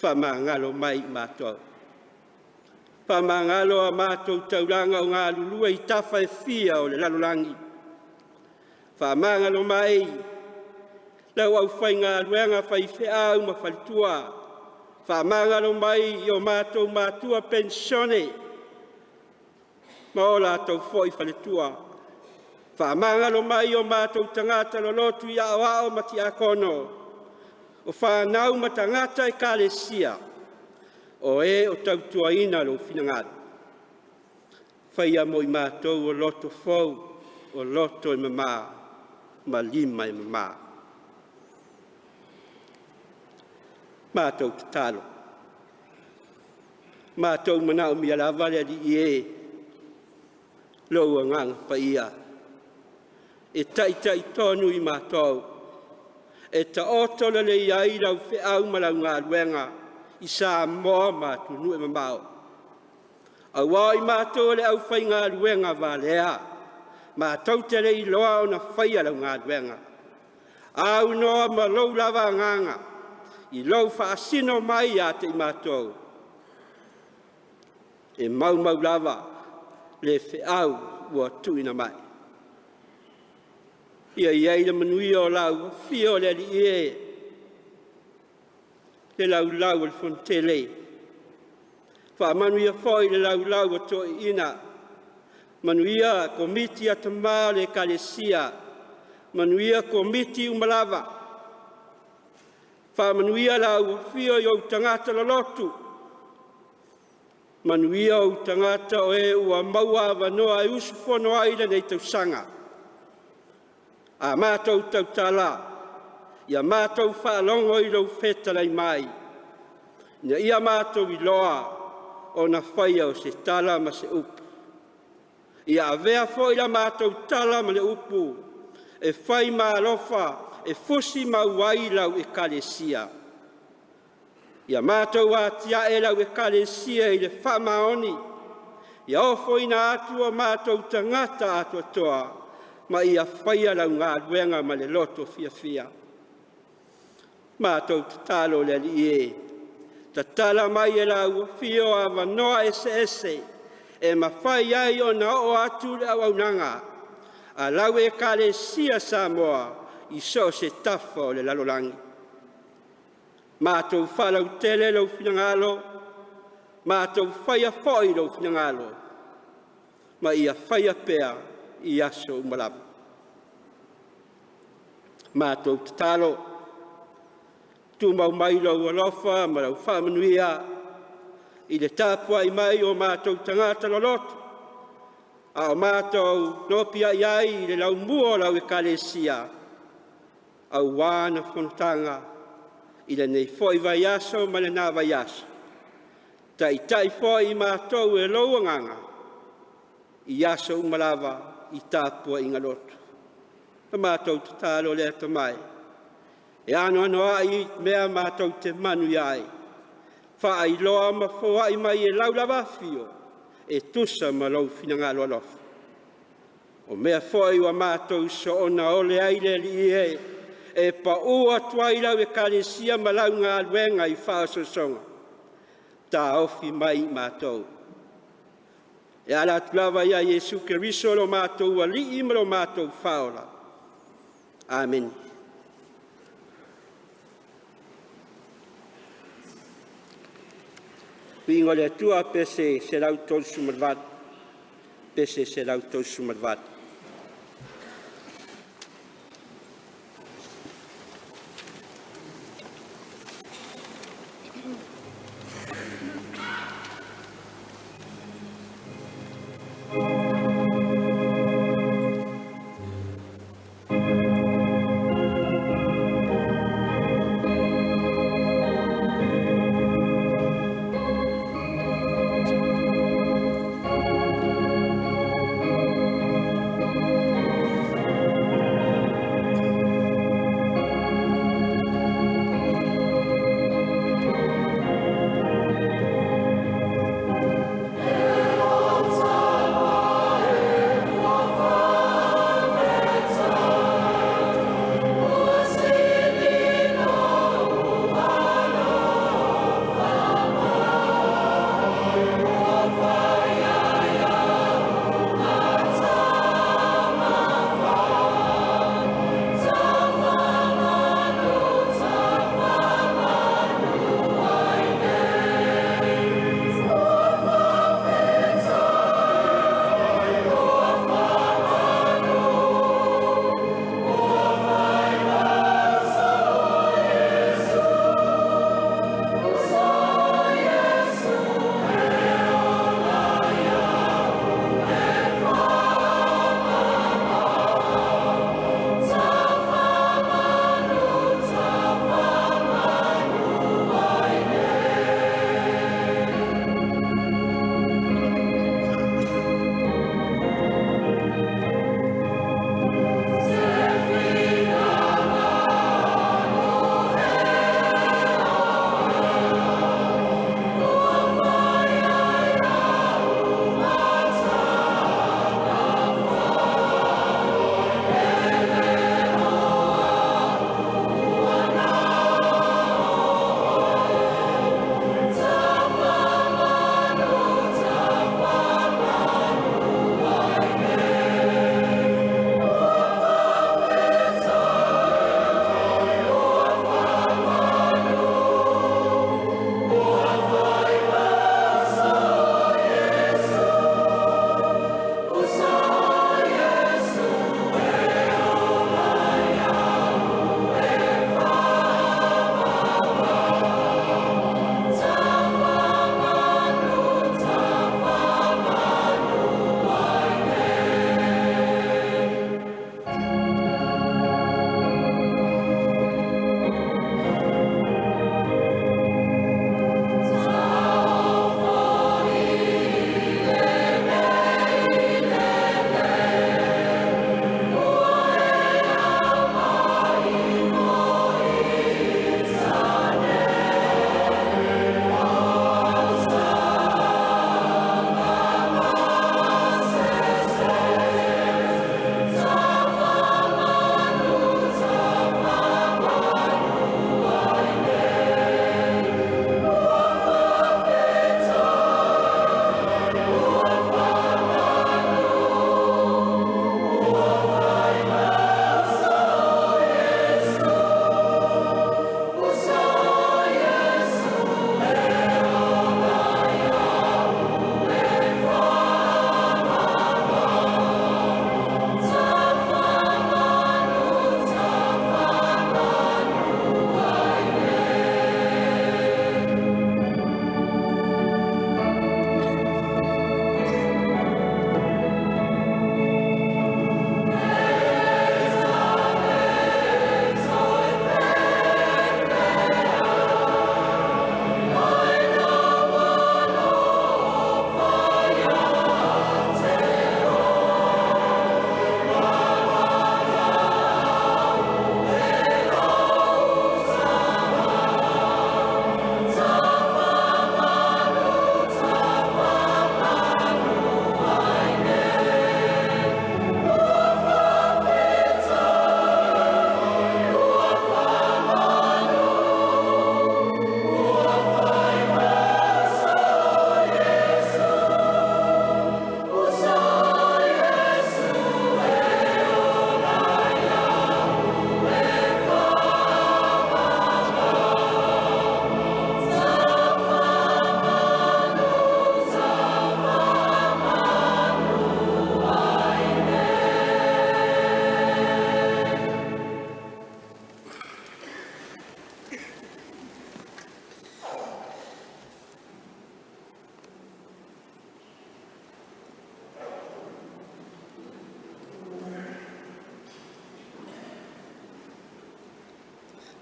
faamagalo mai i matou. Faamagalo a matou taulaga o galulue i tafa e fia o le lalolagi. Faamagalo mai lau aufaigaluega faifeau ma faletua. Faamagalo mai i o matou matua penisione ma o latou foi faletua. Faamagalo mai o matou tagata lolotu i aoao ma tiakono, o fanau ma tagata ekalesia, o e o tautuaina lou finagalo. Faia mo i matou o loto fou, o loto e mama ma lima e mama. Matou tatalo, matou manaomia lava le Alii e, lou Agaga Paia e taitai tonu i matou, e taoto lelei ai lau feau ma lau galuega i Samoa ma atunuu e mamao. Aua o i matou o le aufaigaluega valea, matou te le iloa ona faia lau galuega. Aunoa ma lou lava Agaga i lou faasino mai ia te i matou, e maumau lava le feau ua tuuina mai. Ia i ai le manuia o lau afio le Alii e, le laulau o le fonotele, faamanuia foi i le laulau a toeaiina, manuia Komiti a Tama o le Ekalesia, manuia Komiti uma lava. Faamanuia lau afio i ou tagata lolotu, manuia ou tagata o e ua maua avanoa e usufono ai i lenei tausaga. A matou tautala, ia matou faalogo i lou fetalai mai, ina ia matou iloa ona faia o se tala ma se upu. Ia avea foi la matou tala ma le upu e fai ma alofa e fusi mau ai lau Ekalesia. Ia matou atiae lau Ekalesia i le faamaoni, ia ofoina atu o matou tagata atoatoa ma ia faia lau galuega ma le loto fiafia. Matou tatalo le Alii e, tatala mai e lau afio avanoa eseese e mafai ai ona oo atu le auaunaga a lau Ekalesia Samoa i so o se tafa o le lalolagi. Matou faalautele lou finagalo, matou faia foi lou finagalo, ma ia faia pea i aso uma lava. Matou tatalo, tumau mai lou alofa ma lau faamanuia i le tapuai mai o matou tagata loloto, a o matou nopiai ai i le laumua o lau Ekalesia, aua ana fonotaga i lenei foi vaiaso ma lena vaiaso. Taitai foi i matou e lou Agaga i aso uma lava i tapuaiga lotu. La matou tatalo lea Tama e, e anoanoai mea matou te manuia ai, faailoa ma foai mai e lau lava Afio e tusa ma lou finagalo alofa. O mea foi ua matou soona ole ai le Alii e, e pau atu ai lau Ekalesia ma lau galuega i faaosoosoga, taofi mai i matou. E ala atu lava ia Iesu Keriso lo matou Alii ma lo matou Faaola. Amene. Viiga i le Atua. Pese 138, Pese 138.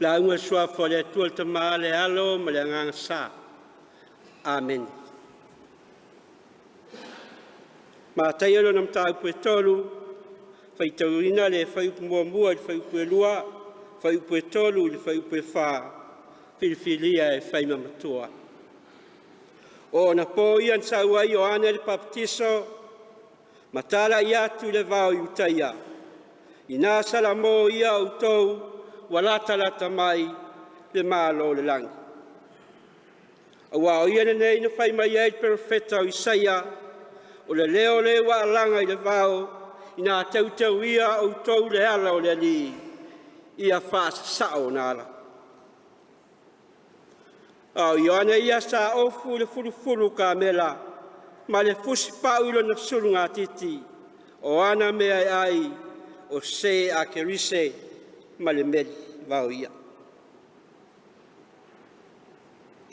Lauga suafa o le Atua le Tama le Alo ma le Agaga Sa. Amene. Mataia lona mataupu e 3, faitauina le fuaiupu 1 i le fuaiupu 2, fuaiupu 3 i le fuaiupu 4, filifilia e fai ma matua. O ona po ia na sau ai Ioane le Papatiso ma tala'i atu i le vao o Iutaia, ina salamo ia outou ua latalata mai le Malo o le lagi. Auā o ia lenei na fai mai ai le Perofeta o Isaia, o le leo lea ua alaga i le vao, ina teuteuia outou le ala o le Alii, ia faasasao ona ala. A o Ioane ia sa ofu i le fulufulu kamela ma le fusipau i lona sulugatiti. O ana mea e ai, o se a kerise ma le meli vaoia.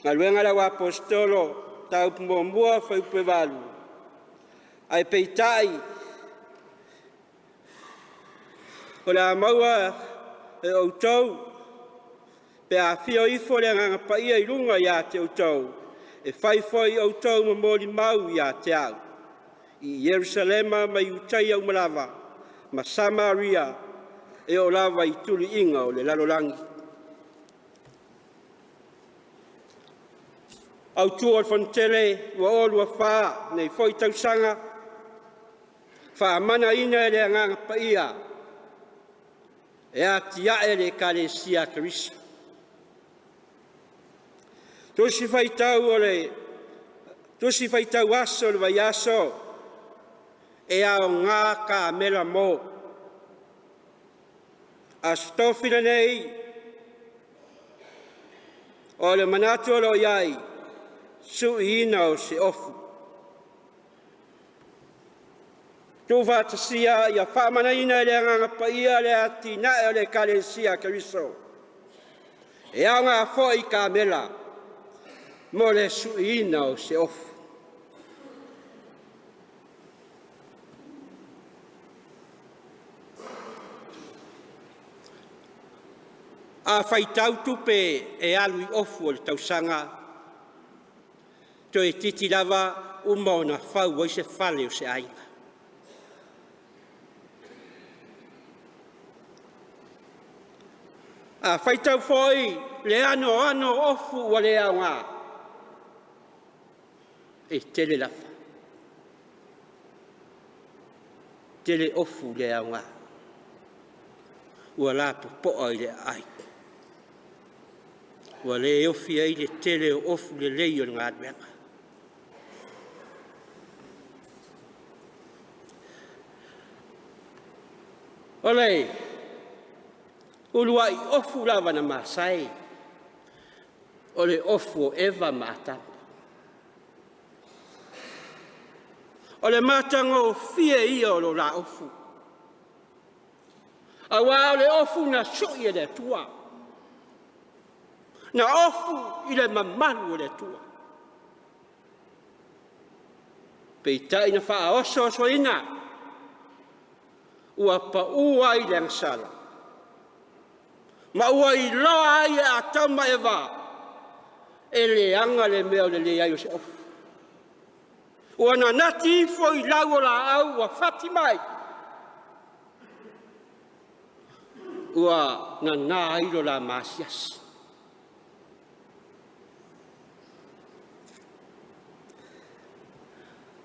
Galuega a le Aposetolo, Mataupu 1, Fuaiupu 8, ae peitai o le a maua e outou pe a afio ifo le Agaga Paia i luga ia te outou, e fai foi outou ma molimau ia te au, i Ierusalema ma Iutaia uma lava, ma Samaria, e oo lava i tuluiga o le lalolagi. Autu o le Fonotele 2024, lenei foi tausaga, faamanaina e le Agaga Paia e atiae le Ekalesia a Keriso. Tusi Faitau o le Tusi Faitau Aso o le vaiaso, e aoga kamela mo. Aso Tofi lenei, o le manatu o lo o i ai, suiina o se ofu. Tuufaatasia ia faamanaina e le Agaga Paia le atinae o le Ekalesia a Keriso. E aoga foi kamela mo le suiina o se ofu. A faitau tupe e alu i ofu o le tausaga, toeitiiti lava uma ona fau ai se fale o se aiga. A faitau foi le anoano o ofu ua le aoga, e tele lava, tele ofu le aoga ua lapopoa i le aai, ua le ofi ai le tele o ofu lelei o le galuega. O le uluai ofu lava na masae, o le ofu o Eva ma Atamu. O le matagofie ia o lo la ofu, aua o le ofu na sui e le Atua, na ofu i le mamalu o le Atua. Peitai na faaosoosoina, ua pau ai le agasala, ma ua iloa ai e Atamu ma Eva, e leaga le mea o le leai o se ofu. Ua nanati ifo i lau o laau ua fati mai, ua nana ai lo la maasiasi.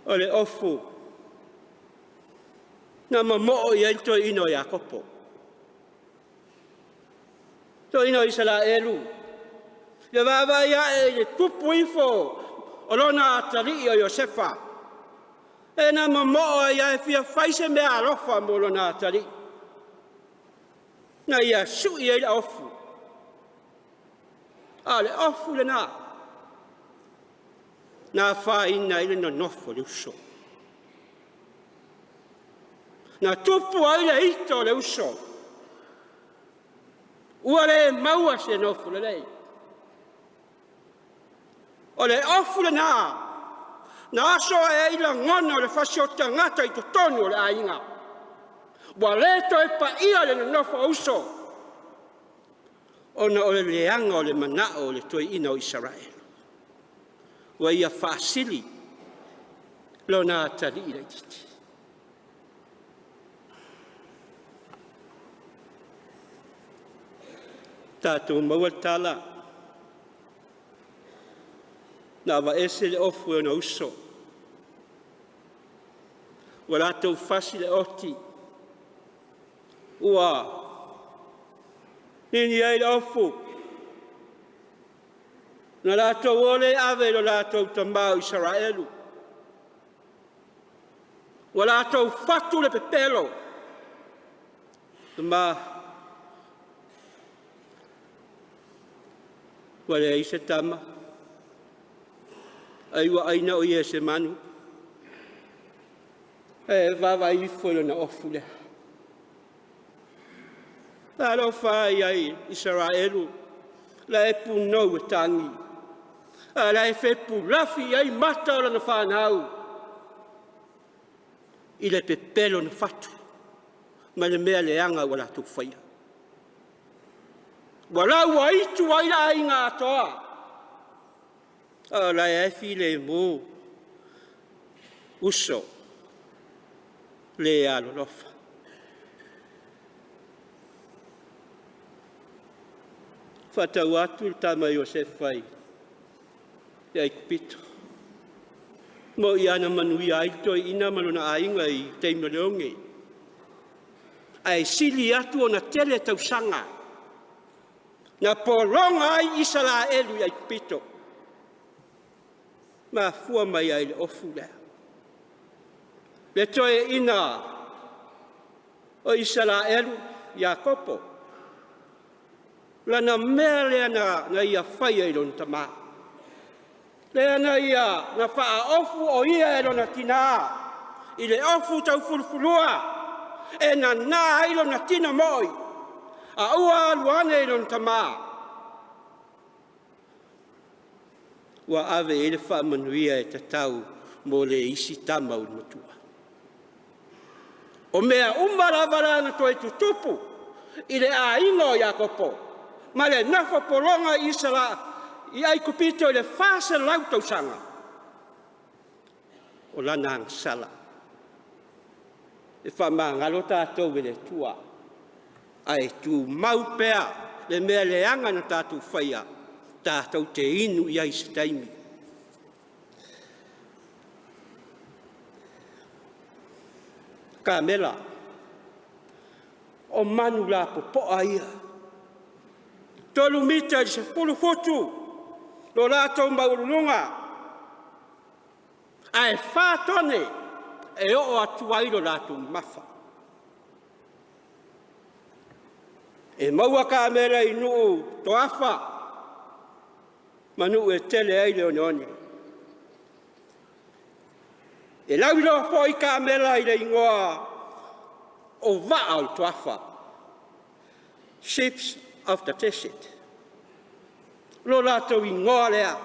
O le ofu na mamoo i ai le toeaina o Iakopo, toeaina o Isaraelu, le vaavaai ae i le tupu ifo o lona atalii o Iosefa, e na mamoo ai lava e fia fai se mea alofa mo lona atalii, na ia sui ai le ofu. A o le ofu lena, na afaina ai le nonofo a le uso. Na tupu ai le ito o le uso, ua le maua se nofo lelei. O le ofu lena, na aso ae ai lagona o le fasi o tagata i totonu o le aiga. Ua le toe paia le nonofo a uso. Ona o le leaga o le manao o le toeaina o Isaraelu, ua ia faasili lona atalii laitiiti. Tatou maua le tala, na aveese le ofu e ona uso, ua latou fasi le oti, ua nini ai le ofu, na latou o lea ave i lo latou tama o Isaraelu, ua latou fatu le pepelo, tama, ua leai se tama, ai ua aina o ia e se manu. E vaavaai ifo i lona ofu lea. Talofa e ia Isaraelu, la e punou e tagi, a la e fepulafi i ai mata o lana fanau i le pepelo na fatu ma le mea leaga ua latou faia. Ua lauaitu ai le aiga atoa, a o la e filemu uso le alolofa. Faatau atu le tama Iosefa i le Aikupito, mo i ana manuia ai le toeaina ma lona aiga i taimi o le oge, ae sili atu ona tele tausaga na pologa ai Isaraelu i Aikupito, mafua mai ai le ofu lea. Le toeaina o Isaraelu, Iakopo, lana mea lea na ia faia i lona tamā, lea na ia na faaofu o ia e lona tinā i le ofu taufulufulua e nanā ai lona tino mo'i, a ua alu ane i lona tamā, ua ave i ai le faamanuia e tatau mo le isi tama ulumatua. O mea uma lava la na toe tutupu i le aiga o Iakopo ma le nofo pologa i Isara i Aikupito i le 400 tausaga, o lana agasala. E faamagalo tatou e le Atua, ae tumau pea le mea leaga na tatou faia, tatou te inu i ai i se taimi. Kamela, o manu lapopoa ia, 3 mita i le 10 futu lo latou maualuluga, ae 4 tone e oo atu ai lo latou mamafa. E maua kamela i nuu toafa ma nuu e tele ai le oneone. E lauiloa foi kamela i le igoa o vaa o le toafa, ships of the desert, lo latou igoa lea.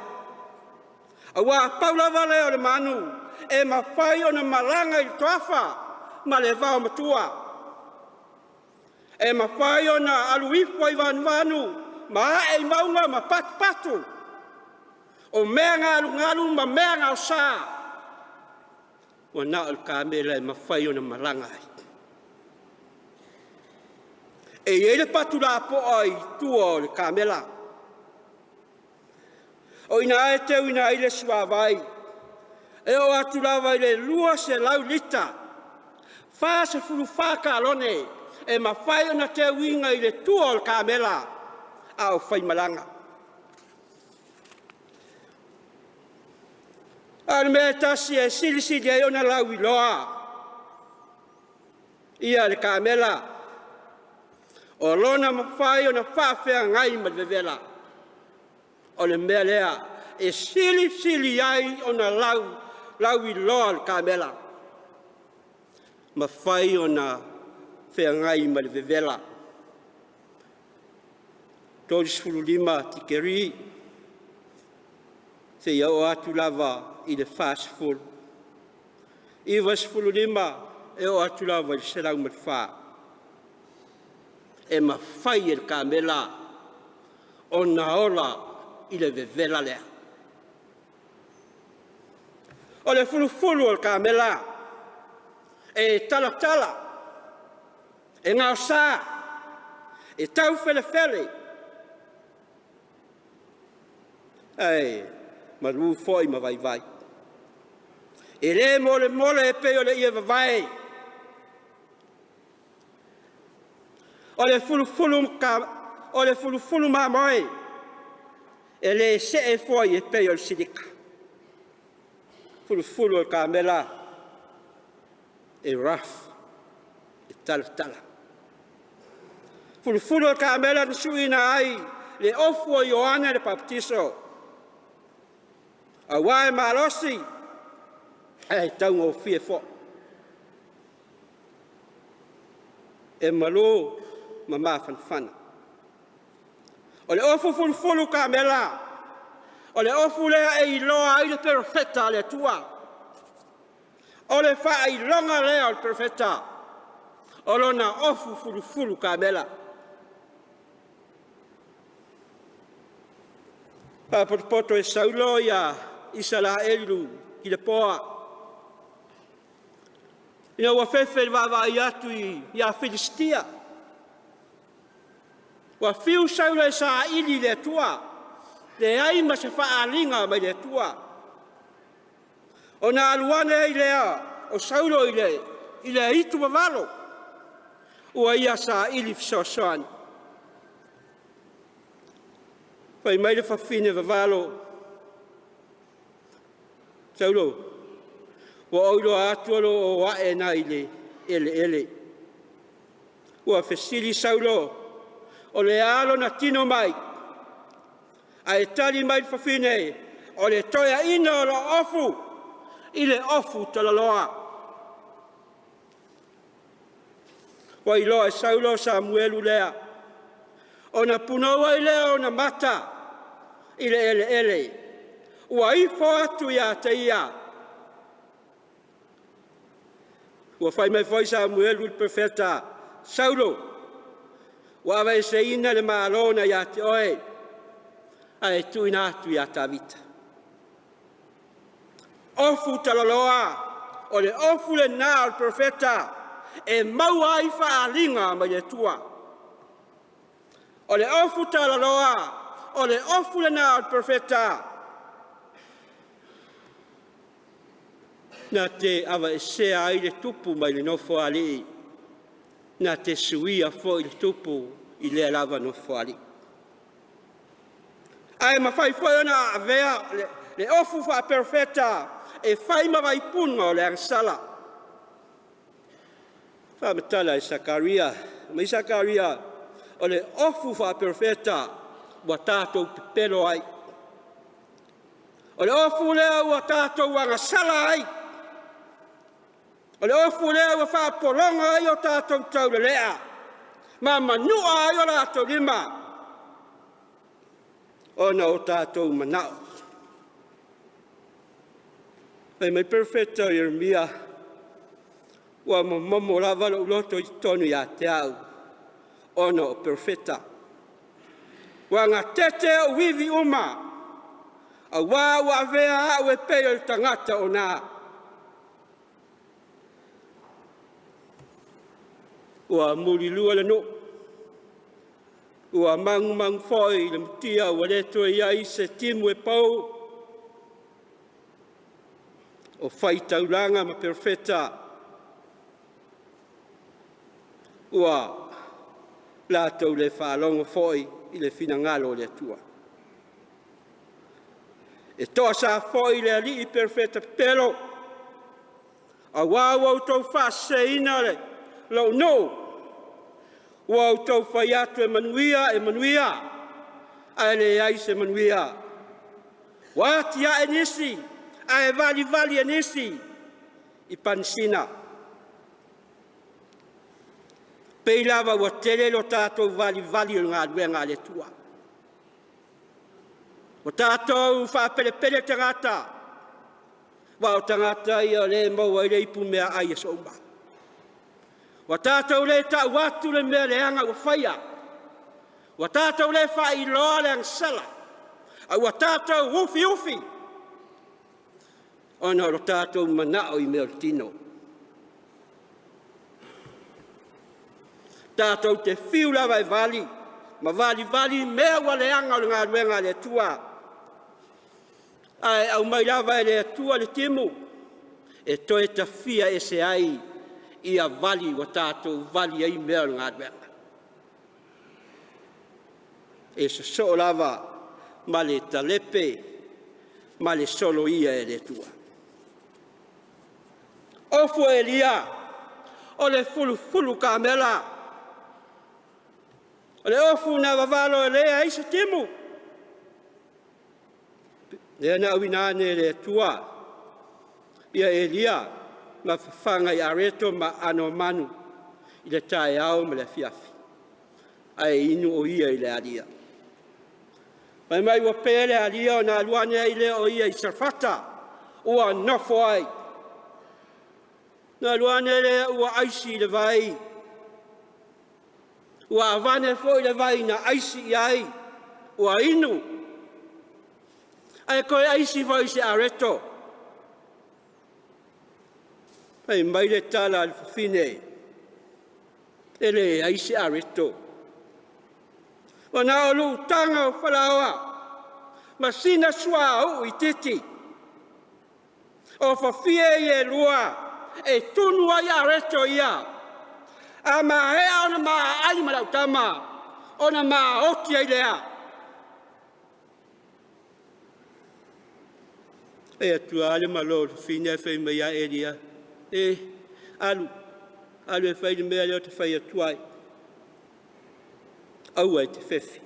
Aua pau lava lea o le manu e mafai ona malaga i le toafa ma le vaomatua, e mafai ona alu ifo i vanuvanu ma ae i mauga ma patupatu, o mea galugalu ma mea gaosa, ua na o le kamela e mafai ona malaga ai. E i ai le patu lapoa i tua o le kamela, o ina e teuina ai le suavai, e oo atu lava i le 200 lita, 44 kalone, e mafai ona teuina i le tua o le kamela a o faimalaga. A o le mea e tasi e silisili ai ona lauiloa ia le kamela, o lona mafai ona faafeagai ma le vevela. O le mea lea e silisili ai ona lauiloa le kamela, mafai ona feagai ma le vevela. 35 tikeri seia oo atu lava i le 40, 95 e oo atu lava i le 104. E mafai e le kamela ona ola i le vevela lea. O le fulufulu o le kamela e talatala, e gaosa, e taufelefele, ae malu foi ma vaivai. E le molemole e pei o le ie vavae. O le fulufulu mamoe, e le see foi e pei o le silika. Fulufulu o le kamela e rough, e talatala. Fulufulu o le kamela na suiina ai le ofu o Ioane le Papatiso, aua e malosi ae taugofie foi. E malu ma mafanafana. O le ofu fulufulu kamela, o le ofu lea e iloa ai le perofeta a le Atua. O le faailoga lea o le perofeta, o lona ofu fulufulu kamela. Faapotopoto e Saulo ia Isaraelu i le poa, ina ua fefe i le vaavaai atu ia Filisitia. Ua fiu Saulo e saili i le Atua, leai ma se faaaliga mai le Atua. Ona alu ane ai lea o Saulo i le aitu vavalo, ua ia saili fesoasoani. Fai mai le fafine vavalo, Saulo, ua ou iloa atu o lo o ae nai le eleele. Ua fesili Saulo, o le a lona tino mai? Ae tali mai le fafine, o le toeaina o lo o ofu i le ofu talaloa. Ua iloa e Saulo Samuelu lea, ona punou ai lea ona mata i le eleele, ua ifo atu ia te ia. Ua fai mai foi Samuelu i le perofeta, Saulo, ua aveeseina le Malo na ia te oe, ae tuuina atu ia Tavita. Ofu talaloa, o le ofu lena o le perofeta e maua ai faaaliga mai le Atua. O le ofu talaloa, o le ofu lena o le perofeta na te aveesea ai le tupu mai le nofoalii, na te suia foi le tupu i lea lava nofoalii. Ae mafai foi ona avea le ofu faaperofeta e fai ma vaipuna o le agasala. Faamatala e Sakaria, mai Sakaria, o le ofu faaperofeta ua tatou pepelo ai. O le ofu lea ua tatou agasala ai. O le ofu lea ua faapologa ai o tatou taulelea ma manua ai o latou lima ona o tatou manao. Fai mai perofeta o Ieremia, ua momomo lava lou loto i totonu ia te au, ona o perofeta. Ua gatete ou ivi uma, auā ua avea au e pei o le tagata o na. Ua mulilua le nuu, ua magumagu foi le mutia, ua le toe i ai se timu e pou. O faitaulaga ma perofeta, ua latou le faalogo foi i le finagalo o le Atua. E toasa foi le alii perofeta pepelo, auā ua outou faaseseina lou nuu, ua outou fai atu e manuia, e manuia, ae leai se manuia. Ua atiae nisi, ae valivali e nisi i panisina. Pei lava ua tele lo tatou valivali o le galuega a le Atua. Ua tatou faapelepele tagata, aua o tagata ia o lea e maua ai le ipu meaai i aso uma. Ua tatou le tau atu le mea leaga ua faia. Ua tatou le faailoa le agasala, a ua tatou ufiufi ona o lo tatou manao i mea o le tino. Tatou te fiu lava e vali ma valivali mea ua leaga o le galuega a le Atua, ae aumai lava e le Atua le timu e toe tafia ese ai ia vali ua tatou vali ai mea o le galuega. E sosoo lava ma le talepe ma le soloia e le Atua. Ofu o Eliya o le fulufulu kamela, o le ofu na vavalo e leai se timu, lea na auina ane e le Atua ia Eliya ma fafaga i areto ma aano o manu i le taeao ma le afiafi, ae inu o ia i le alia. Fai mai ua pe le alia ona alu ane ai lea o ia i Sarafata ua nofo ai. Na alu ane lea ua aisi i le vai, ua avane foi le vai na aisi i ai, ua inu, ae toe aisi foi i se areto. Fai mai le tala a le fafine, e leai se areto. Ua na o lutaga o falaoa ma sina suauu itiiti, o fafie ia e lua e tunu ai areto ia. A maea ona ma aai ma lau tama, ona maoti ai lea. E atua le malo o le fafine ae fai mai ia Elia, e, alu, alu e fai le mea lea ou te fai atu ai. Aua e te fefi.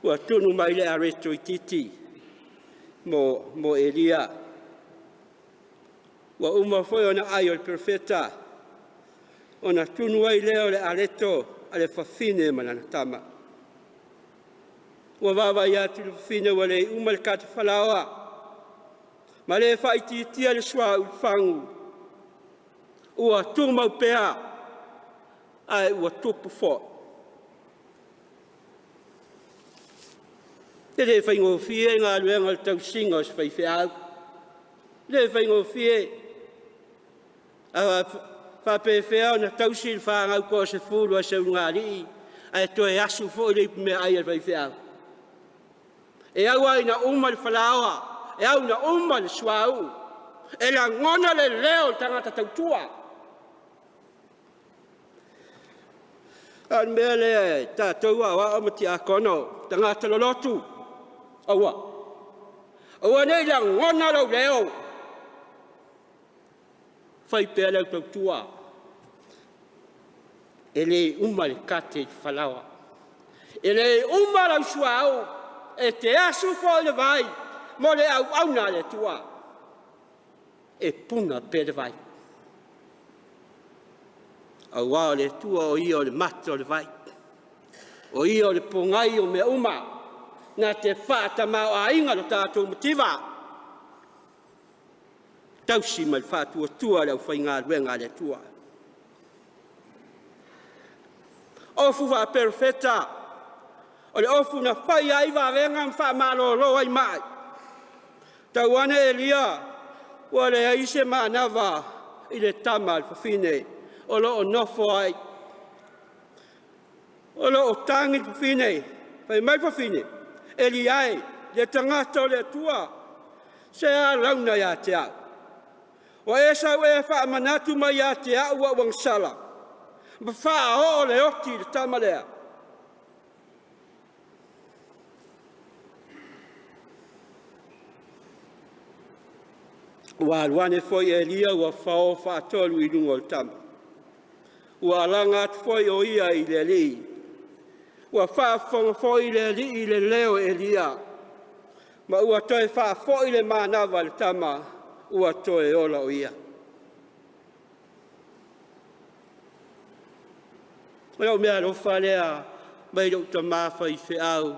Ua tunu mai le areto itiiti mo, mo Elia. Ua uma foi ona ai o le perofeta, ona tunu ai lea o le areto a le fafine ma lana tama. Ua vaavaai atu le fafine ua le uma le kata falaoa, ma le faaitiitia le suauu fagu, ua tumau pea, ae ua tupu foi. E le faigofie galuega o le tausiga o se faifeau. E le faigofie. A faapefea ona tausi le fanau toasefulu a Seugalii ae toe asu foi le ipumeaai a le faifeau? E au lava ina uma le falaoa, e au ina uma le suauu, e lagona le leo o le tagata tautua. A o le mea lea e tatou aoao ma tiakono, tagata lolotu, aua. Aua ne i lagona lou leo, fai pea lau tautua. E le uma le kate i le falaoa. E le uma lau suauu, e te asu foi le vai mo le auauna a le Atua. E puna pea le vai. Aua o le Atua o Ia o le mata o le vai. O Ia o le pogai o mea uma, na te faatamaoaiga lo tatou mativa. Tausi ma le faatuatua le aufaigaluega a le Atua. Ofu faaperofeta, o le ofu na fai ai vavega ma faamalolo ai mai. Tau ane Elia, ua leai se manava i le tama a le fafine o lo o nofo ai. O lo o tagi le fafine, fai mai le fafine, Elia e, le tagata o le Atua, se a launa ia te au? Ua e sau ea e faamanatu mai ia te au au agasala, ma faaoo le oti i le tama lea. Ua alu ane foi Elia ua fao faatolu i luga o le tama. Ua alaga atu foi o ia i le Alii. Ua faafofoga foi le Alii i le leo o Elia, ma ua toe faafoi le manava i le tama, ua toe ola o ia. O lau mea alofa lea mai lou tamā faifeau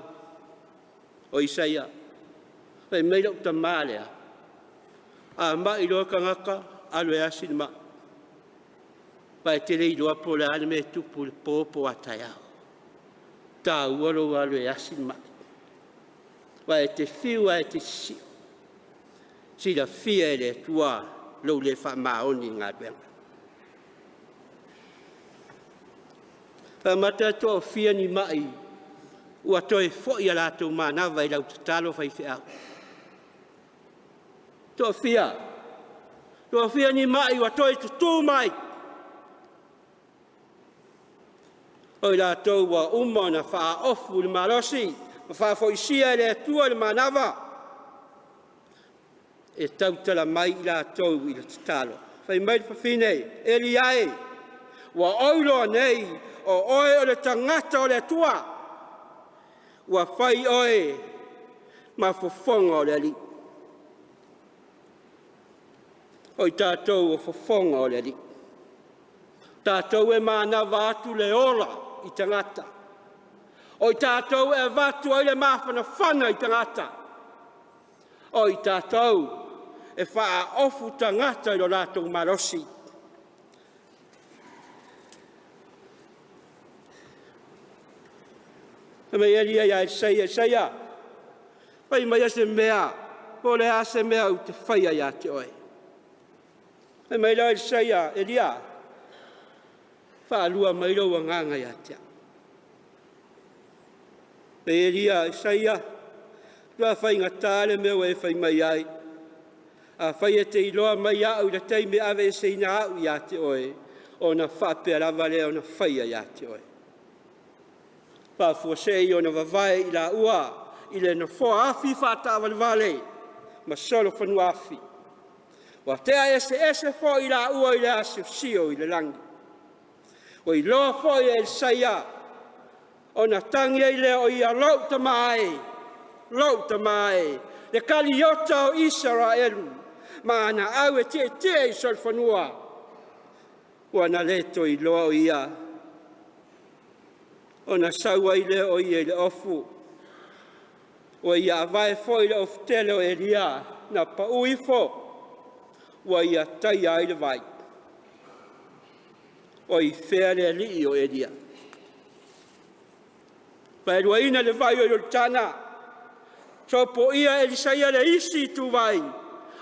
o Isaia. Fai mai lou tamā lea, a mai loa tagata, alu e asi le mai. Aua e te le iloa po o le a le mea e tupu i le po po o a taeao. E taua lou alu e asi le mai. Aua e te fiu lava e te sisio, silafia e le Atua lou le faamaoni i le galuega. Faamata e toafia ni mai ua toe foi a latou manava i lau tatalo faifeau? Toafia? Toafia ni mai ua toe tutu mai? O i latou ua uma ona faaofu i le malosi ma faafoisia e le Atua le manava, e tautala mai i latou i le tatalo. Fai mai le fafine, Elia e, ua ou iloa nei, o oe o le tagata o le Atua, ua fai oe ma fofoga o le Alii. O i tatou o fofoga o le Alii. Tatou e manava atu le ola i tagata. O i tatou e avatu ai le mafanafana i tagata. O i tatou e faaofu tagata i lo latou malosi. Fai mai Elia ia Elisaia, Elisaia, fai maia se mea, po o le a se mea ou te faia ia te oe. Fai mai loa Elisaia, Elia, faalua mai lou agaga ia te au. Fai mai Elia, Elisaia, matua faigata le mea ua e fai mai ai. Afai e te iloa mai au i le taimi e aveeseina au ia te oe, ona faapea lava lea ona faia ia te oe. Faafuasei ona vavae i laua i le nofoa afi faataavalevale ma solofanua afi. Ua tea eseese foi i laua i le asiosio i le lagi. Ua iloa foi e Elisaia ona tagi ai lea o ia, lou tama e, lou tama e, le kaliota o Isaraelu, ma ana au e tietie i solofanua, ua na le toe iloa o ia, ona sau ai lea o ia i le ofu, ua ia avae foi le ofu tele o Elia, na pau ifo, ua ia taia ai le vai. O i fea le alii o Elia? Vaeluaina le vai o Ioritana, sopoia Elisaia le isi ituvai,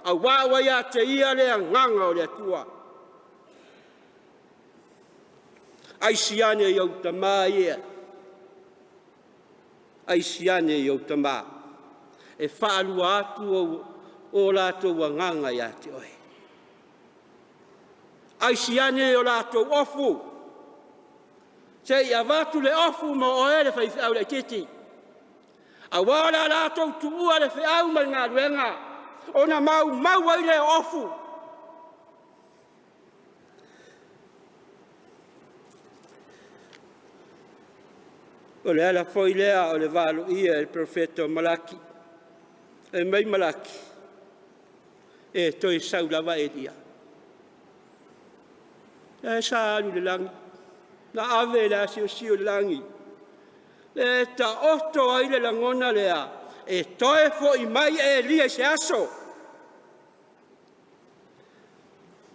auā ua ia te ia le agaga o le Atua. Aisi ane i ou tama ia, aisi ane i ou tama, e faalua atu o latou agaga ia te oe. Aisi ane i o latou ofu, se i avatu le ofu mo oe le faifeau laitiiti, aua o le a latou tuua le feau ma le galuega, ona maumau ai lea o ofu. O le ala foi lea o le valoia e le perofeta o Malaki. Fai mai Malaki, e toe sau lava Elia. E sa alu i le lagi, na ave i le asiosio i le lagi, e taoto ai le lagona lea, e toe foi mai Elia i se aso.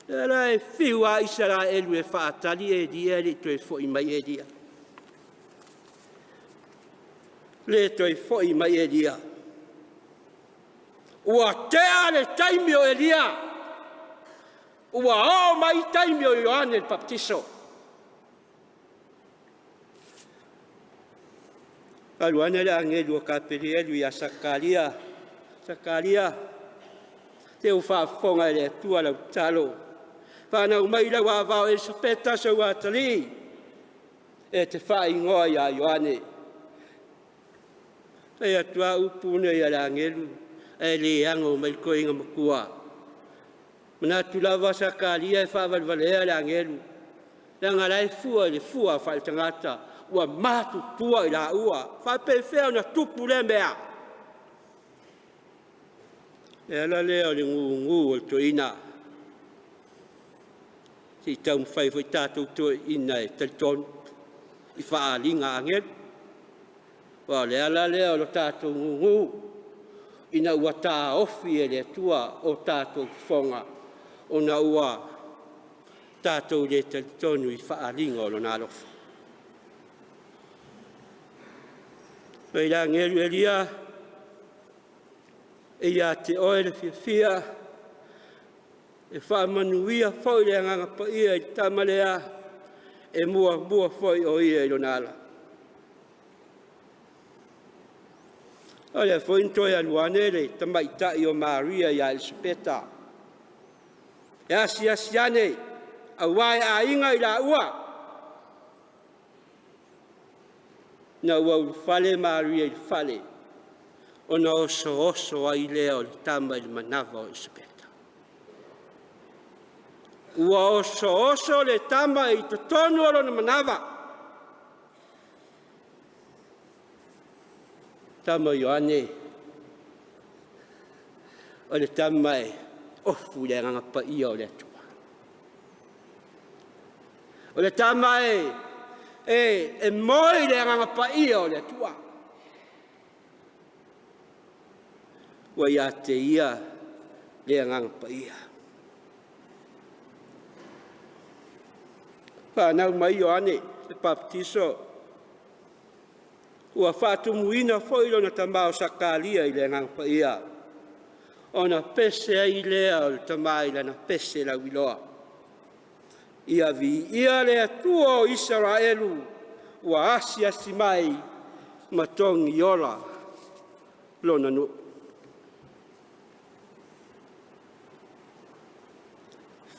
Lea la e fiu lava Isaraelu e faatali Elia e le i toe foi mai Elia. Le toe foi mai Elia. Ua tea le taimi o Elia, ua oo mai taimi o Ioane le Papatiso. Alu ane le agelu o Kapelielu ia Sakaria, Sakaria, te ua faafofoga e le Atua lau tatalo. Fanau mai lau ava o Elisapeta sau atalii, e te faaigoa ia Ioane. Fai atu lava upu nei a le agelu, ae le ano mai le toeaina matua. Manatu lava Sakaria e faavalevalea le agelu, leaga la e fua i le fua faaletagata, ua matutua i laua, faapefea ona tupu lea mea? Le ala lea o le gugu o le toeaina, se i taumafai foi tatou toeaiina e talitonu i faaaliga a agelu. Aua o le ala lea o le tatou gugu, ina ua taofi e le Atua o tatou fofoga, ona ua Tatou le talitonu i faaaliga o Lona alofa. Mai le agelu Elia, e ia te oe le fiafia e faamanuia foi le Agaga Paia i le tama lea e muamua foi o ia i lona ala. O lea foi na toe alu ane le tamaitai o Maria ia Elisapeta e asiasi ane aua e aiga i laua. Ina ua ulufale Maria i le fale, ona osooso ai lea o le tama i le manava o Elisapeta. Ua osooso le tama i totonu o lona manava. Tama Ioane, o le tama e ofu i le agaga paia o le Atua. O le tama e, e, e moe i le agaga paia o le Atua. Ua ia te ia le agaga paia. Fanau mai Ioane le Papatiso, ua faatumuina foi lona tama o Sakaria i le agaga paia, ona pese ai lea o le tama i lana pese lauiloa. Ia viia le Atua o Isaraelu ua asiasi mai ma togiola lona nuu.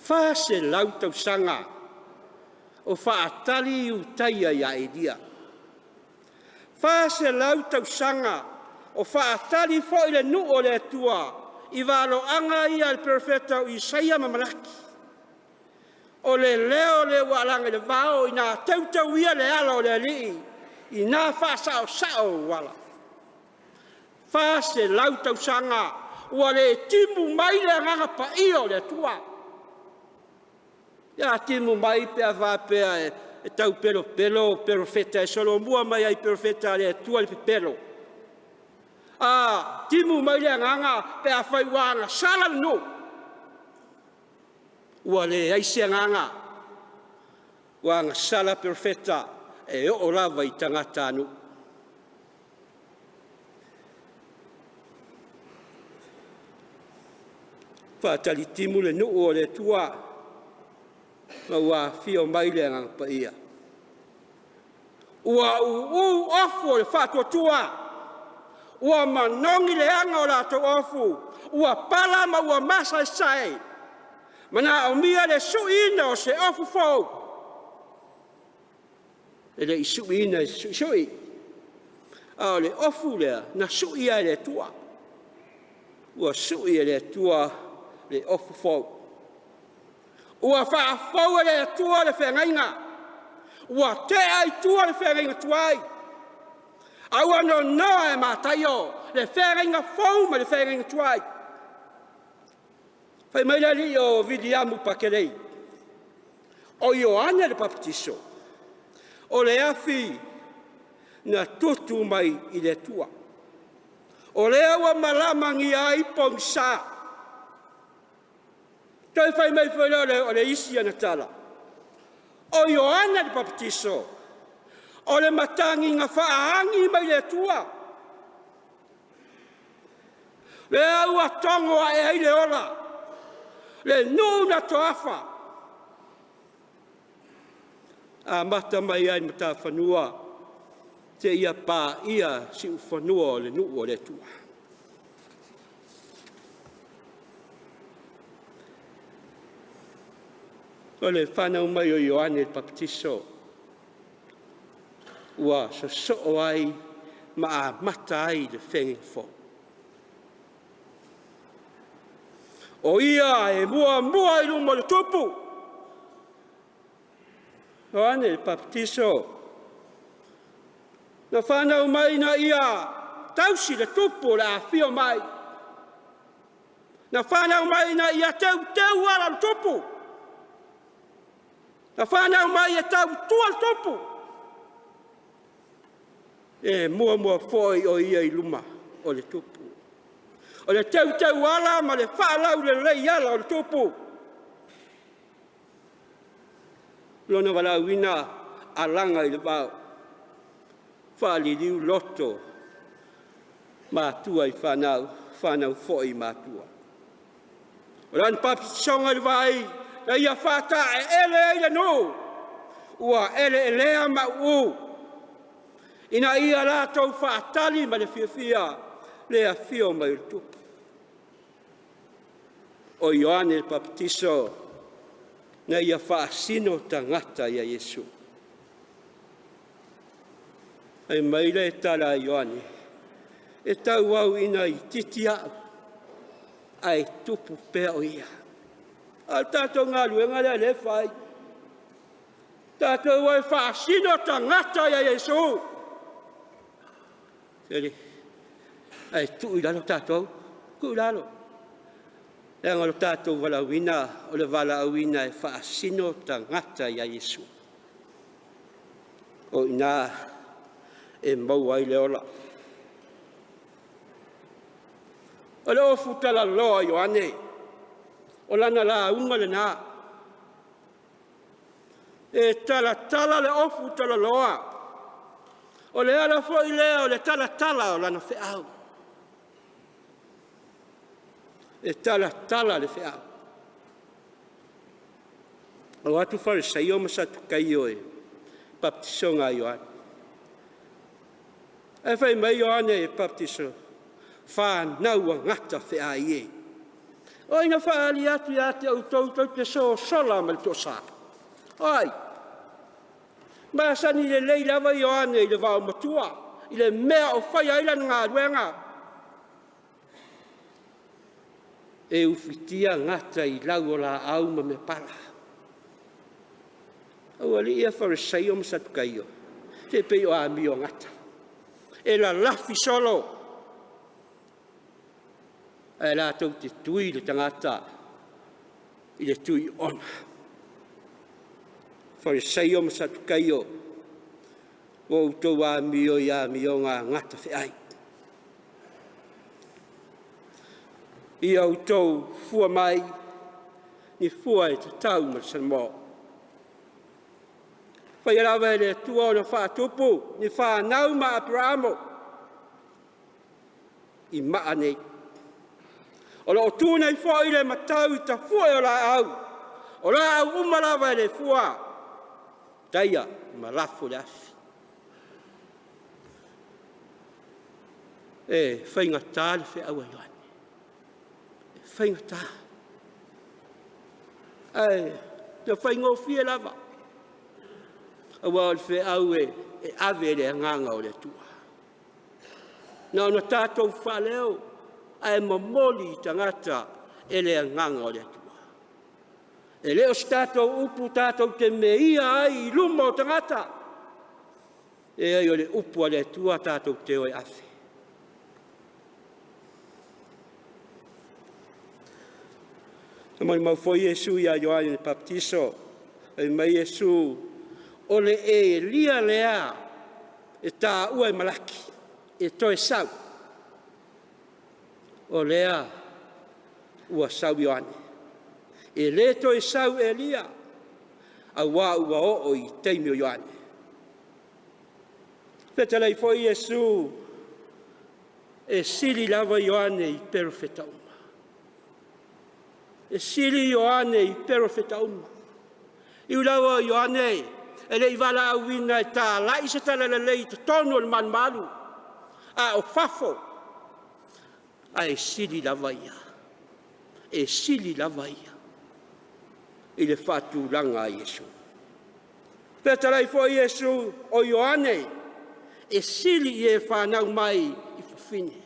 400 tausaga o faatali Iutaia ia Eliya. 400 tausaga o faatali foi le nuu o le Atua i valoaga ia a le perofeta o Isaia ma Malaki. O le leo lea ua alaga i le vao ina teuteuia le ala o le Alii, ina faasaosao ou ala. 400 tausaga ua le timu mai le agaga paia o le Atua. Ia timu mai pe a faapea e tau pelopelo perofeta e solomua mai ai perofeta a le Atua le pepelo. A timu mai le agaga pe a fai ua agasala le nuu, ua leai se agaga, ua agasala perofeta e oo lava i tagata a nuu. Faatalitimo le nuu o le Atua ma ua afio mai le Agaga Paia. Ua uu ofu o le faatuatua, ua manogi le aga o latou ofu, ua pala ma ua masaesae, manaomia le suiina o se ofu fou, e le i suiina e se suisui, a o le ofu lea na sui lava e le Atua. Ua sui e le Atua le ofu fou. Ua faafou e le Atua le feagaiga, ua tea i tua le feagaiga tuai, a ua nonoa e Mataio le feagaiga fou ma le feagaiga tuai. Fai mai le alii o Viliamu Pakelei, o Ioane le Papatiso, o le afi na tutu mai i le Atua. O lea ua malamagia ai pogisa. Toe fai mai foi lea o le isi ana tala, o Ioane le Papatiso, o le matagi na faaagi mai le Atua, lea ua togo ae ai le ola, le nuu na toafa, amata mai lava i matafanua seia paia siufanua o le nuu o le Atua. O le fanau mai o Ioane le Papatiso ua sosoo ai ma amata ai le feagaiga fou. O ia e muamua i luma o le Tupu. Ioane le Papatiso na fanau mai ina ia tausi le Tupu o le a afio mai. Na fanau mai ina ia teuteu ala o le Tupu. Na fanau mai e tautua le Tupu. E muamua foi o ia i luma o le Tupu. O le teuteu ala ma le faalaulelei ala o le Tupu. Lona valaauina alaga i le vao, faaliliu loto matua i fanau, fanau foi i matua. O lana papatisoga i le vai, na ia faataeele ai le nuu ua eleelea ma uu, ina ia latou faatali ma le fiafia le afio mai o le Tupu. O Ioane Papatiso na ia faasino tagata ia Iesu. Fai mai le tala a Ioane, e tauau ina itiiti au, ae tupu pea o ia. A o le tatou galuega lea o lea e fai, tatou o e faasino tagata ia Iesu, ae tuu i lalo tatou, tuu i lalo. Leaga o le tatou valaauina, o le valaauina e faasino tagata ia Iesu. O i ina e maua ai le ola. O le ofu talaloa o Ioane, o lana lauga lena. E talatala le ofu talaloa, o le ala foi lea o le talatala o lana feau. E talatala le feau. O atu Farisaio ma Satukaio e baptisoga a Ioane. Ae fai mai Ioane e baptiso, fanau a gata feai e. O ai na faaali atu ia te outou tou te sosola ma le toasa? O ai? Masani lelei lava Ioane i le vaomatua, i le mea o faia ai lana galuega. E ufitia gata i lau o laau ma meapala. Aualii ia Farisaio ma Satukaio, se pei o amio gata. E lalafi solo, ae latou te tui le tagata i le tui ona. Farisaio ma Satukaio, ua outou amio i amioga gata feai. Ia outou fua mai ni fua e tatau ma le salamo. Faia lava e le Atua ona faatupu ni fanau ma Aperamo i maa nei. O lo o tu nei foi le matau i tafue o laau, o laau uma lava e le fua, taia ma lafo i le afi. E faigata le feau a Ioane, e faigata, ae na faigofie lava, aua o le feau e ave e le Agaga o le Atua. Na ona tatou faaleo ae momoli i tagata e le Agaga o le Atua. E le o se tatou upu tatou te meia ai i luma o tagata, leai o le upu a le Atua tatou te o e ave. Na molimau foi Iesu ia Ioane le Papatiso, fai mai Iesu, o le Elia lea e taua e Malaki e toe sau, o lea ua sau Ioane. E le toe sau Elia, aua ua oo i taimi o Ioane. Fetalai foi Iesu, e sili lava Ioane i perofeta uma. E sili Ioane i perofeta uma. E ui lava o Ioane e le i valaauina e talai se talalelei i totonu o le malumalu, a o fafo, ae sili lava ia, e sili lava ia i le faatulaga a Iesu. Fetalai foi Iesu, o Ioane e sili i e fanau mai i fafine.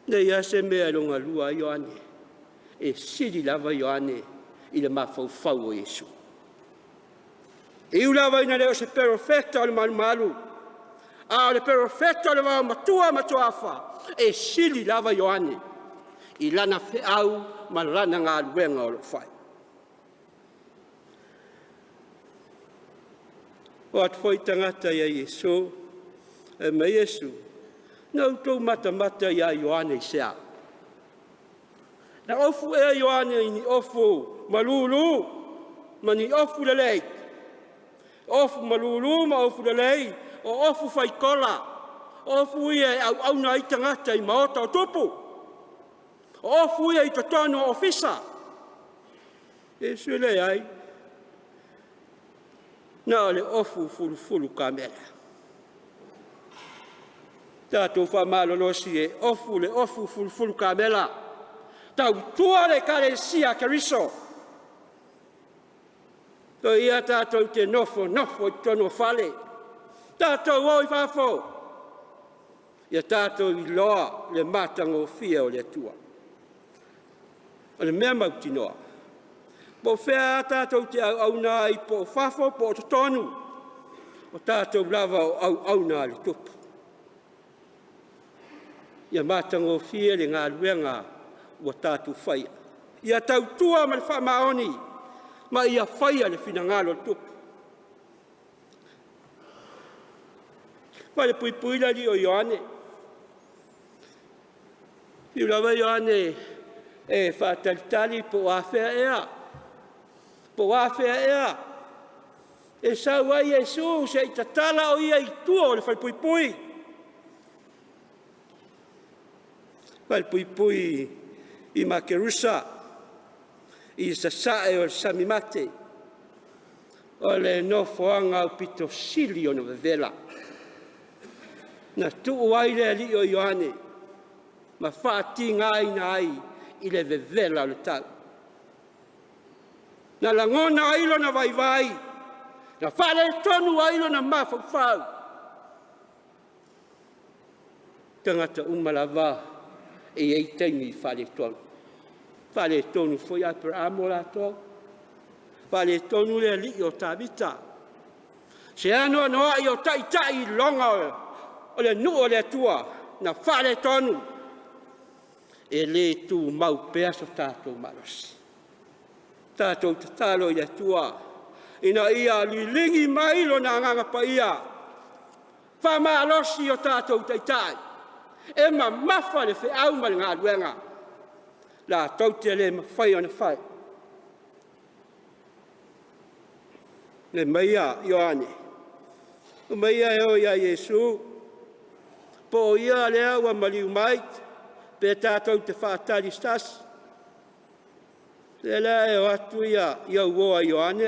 E leai lava se mea e logogalua ai Ioane, e sili lava Ioane i le mafaufau o Iesu. E ui lava ina le o se perofeta o le malumalu, a o le perofeta o le vaomatua ma toafa, e sili lava Ioane i lana feau ma lana galuega o lo o fai. O atu foi tagata ia Iesu, fai mai Iesu, na outou matamata ia Ioane i se a? Na ofu ea Ioane i ni ofu malulu? ma ni ofu lelei, ofu malūlū ma ofu lelei, o ofu faikola, o ofu ia e auauna ai tagata i maota o tupu, o ofu ia i totonu o ofisa. Iesu e leai, na o le ofu fulufulu kamela. Tatou faamalolosi e ofu le ofu fulufulu kamela, tautua le Ekalesia a Keriso. Soia tatou te nofonofo i totonu o fale, tatou o i fafo, ia tatou iloa le matagofie o le Atua. O le mea mautinoa, po o fea lava tatou te auauna ai, po o fafo po o totonu, o tatou lava o auauna a le Tupu. Ia matagofie le galuega ua tatou faia. Ia tautua ma le faamaoni ma ia faia le finagalo o le Tupu. Falepuipui le alii o Ioane. Fiu lava Ioane e faatalitali po o afea ea, po o afea ea e sau ai Iesu se i tatala o ia i tua o le falepuipui. Falepuipui i Makerusa i sasae o le sami mate, o le nofoaga aupito sili ona vevela, na tuu ai le alii o Ioane ma faatigaina ai i le vevela o le tau. Na lagona ai lona vaivai, na faaletonu ai lona mafaufau. Tagata uma lava e i ai taimi faaletonu. Faaletonu foi Aperamo latou, faaletonu le alii o Tavita. Se anoanoai o taitai iloga o le nuu o le Atua na faaletonu. E le tumau pea so tatou malosi. Tatou tatalo i le Atua ina ia liligi mai Lona Agaga Paia, faamalosi o tatou taitai e mamafa le feau ma le galuega, latou te le mafai ona fai. Fai mai Ioane, omai e o ia Iesu, po o ia lea ua maliu mai, pe tatou te faatali i se tasi. O lea la e o atu ia uo a Ioane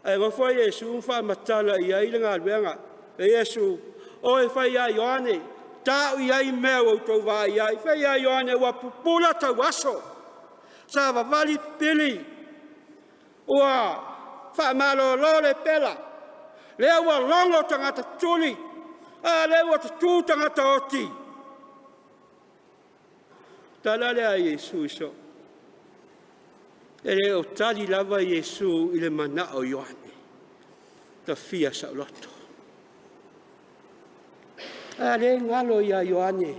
ae nofo Iesu ma faamatala i ai le galuega. E Iesu, o e fai ia Ioane, tau i ai mea ua outou vaai i ai. Fai ia Ioane ua pupula tauaso, savavali pipili, ua faamalolo le pela, lea ua logo tagata tuli, a lea ua tutu tagata oti. Tala lea a Iesu i so. E le o tali lava Iesu i le manao o Ioane, tafia saoloto. A le galo ia Ioane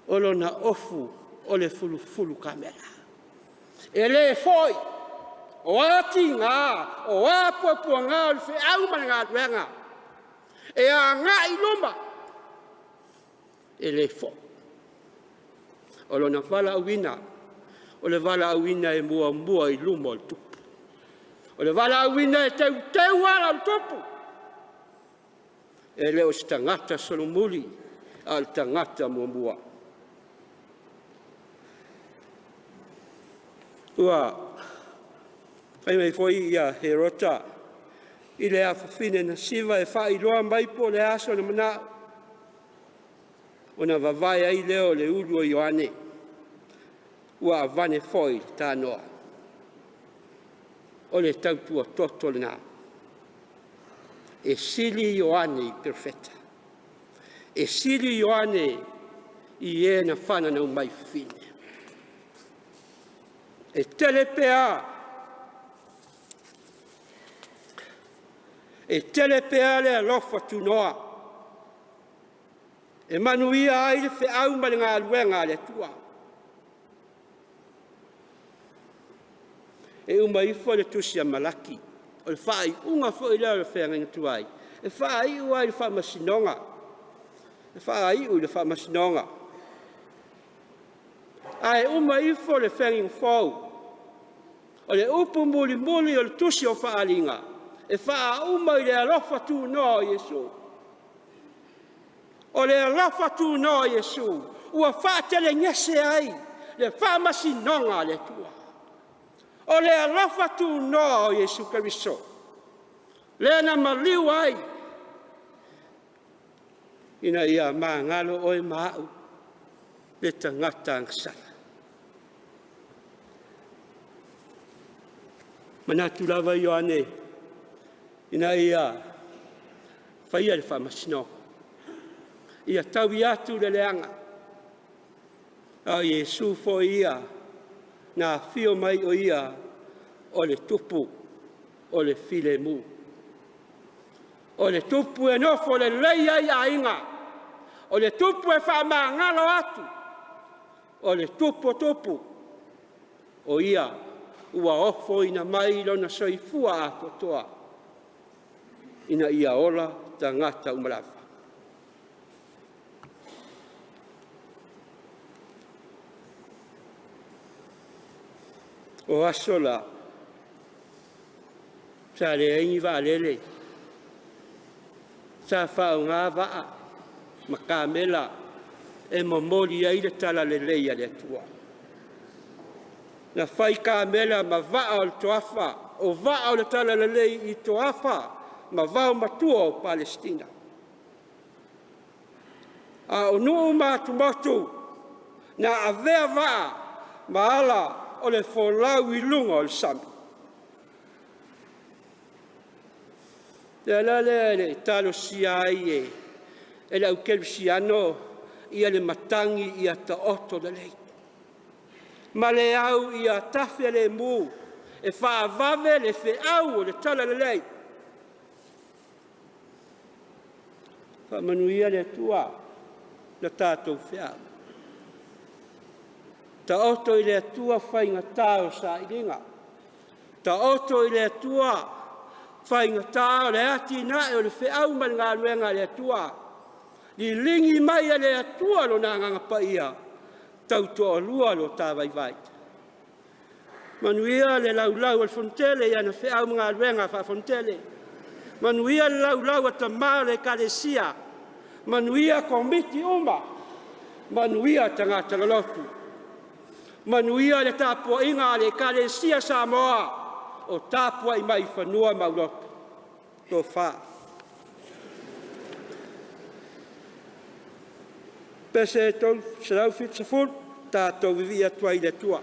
o lona ofu o le fulufulu kamela. E le foi, o a tiga, o a puapuaga o le feau ma le galuega, e agai i luma, e le foi. O lona valaauina, o le valaauina e muamua i luma o le Tupu. O le valaauina e teuteu ala o le Tupu. E le o se tagata solomuli, a o le tagata muamua. Ua fai mai foi ia Herota i le afafine nasivai e faailoa mai po o le a sona manao, ona vavae ai lea o le ulu o Ioane, ua avane foi le tanoa. O le tautua toto lena. E sili Ioane i perofeta. E sili Ioane i e na fananau mai fafine. E tele pea, e tele pea le alofa tunoa e manuia ai le feau ma le galuega a le Atua. E uma ifo le tusi a Malaki, o le faaiuga foi lea o le feagaiga tuai, e faaiu ai i le faamasinoga, e faaiu i le faamasinoga. Ae uma ifo le feagaiga fou, O le upu mulimuli o le tusi o Faaaliga, e faauma i le alofa tunoa o Iesu. O le alofa tunoa o Iesu ua faatelegese ai le faamasinoga a le Atua. O le alofa tunoa o Iesu Keriso, lea na maliu ai ina ia magalo oe ma au le tagata agasala. Manatu lava Ioane ina ia faia le faamasinoga, ia taui atu le leaga, a o Iesu foi ia na afio mai o Ia o le Tupu o le Filemu. O le Tupu e nofo lelei ai aiga, o le Tupu e faamagalo atu, o le Tupu o Tupu, o Ia ua ofoina mai Lona soifua atoatoa ina ia ola tagata uma lava. O aso la, sa leai ni vaalele, sa faaaoga vaa ma kamela e momoli ai le talalelei a le Atua. Na fai kamela ma vaa o le toafa, o vaa o le talalelei i toafa ma vaomatua o Palesitina. A o nuu ma atumotu, na avea vaa ma ala o le folau i luga o le sami. O le ala lea e talosia ai e le au kerisiano ia le matagi ia taoto lelei, ma le au ia tafe lemu e faavave le feau o le talalelei. Faamanuia le Atua i le tatou feau. Taoto i le Atua faigata o sailiga, taoto i le Atua faigata o le atinae o le feau ma le galuega a le Atua. Liligi mai e le Atua Lona Agaga Paia, tautoalua lo ta vaivai. Manuia le laulau a le Fonotele i ana feau ma galuega faa-Fonotele. Manuia le laulau a tama o le Ekalesia. Manuia Komiti uma. Manuia tagata lolotu. Manuia le tapuaiga a le Ekalesia Samoa o tapuai mai i fanua ma ulotu. Tofa. Pese 370, tatou vivii atu ai i le Atua.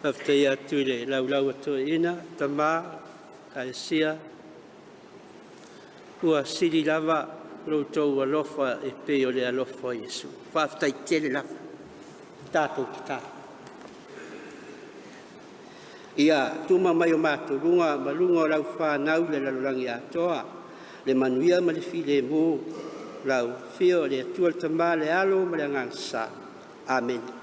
Faafetai atu i le laulau a toeaiina, tama, ekalesia, ua sili lava lo outou alofa e pei o le alofa o Iesu. Faafetai tele lava. Tatou tatalo. Ia tuma mai o matou luga ma luga o lau fanau i le lalolagi atoa, le manuia ma le filemu, lau afio o le Atua le Tama le Alo ma le Agaga Sa. Amene.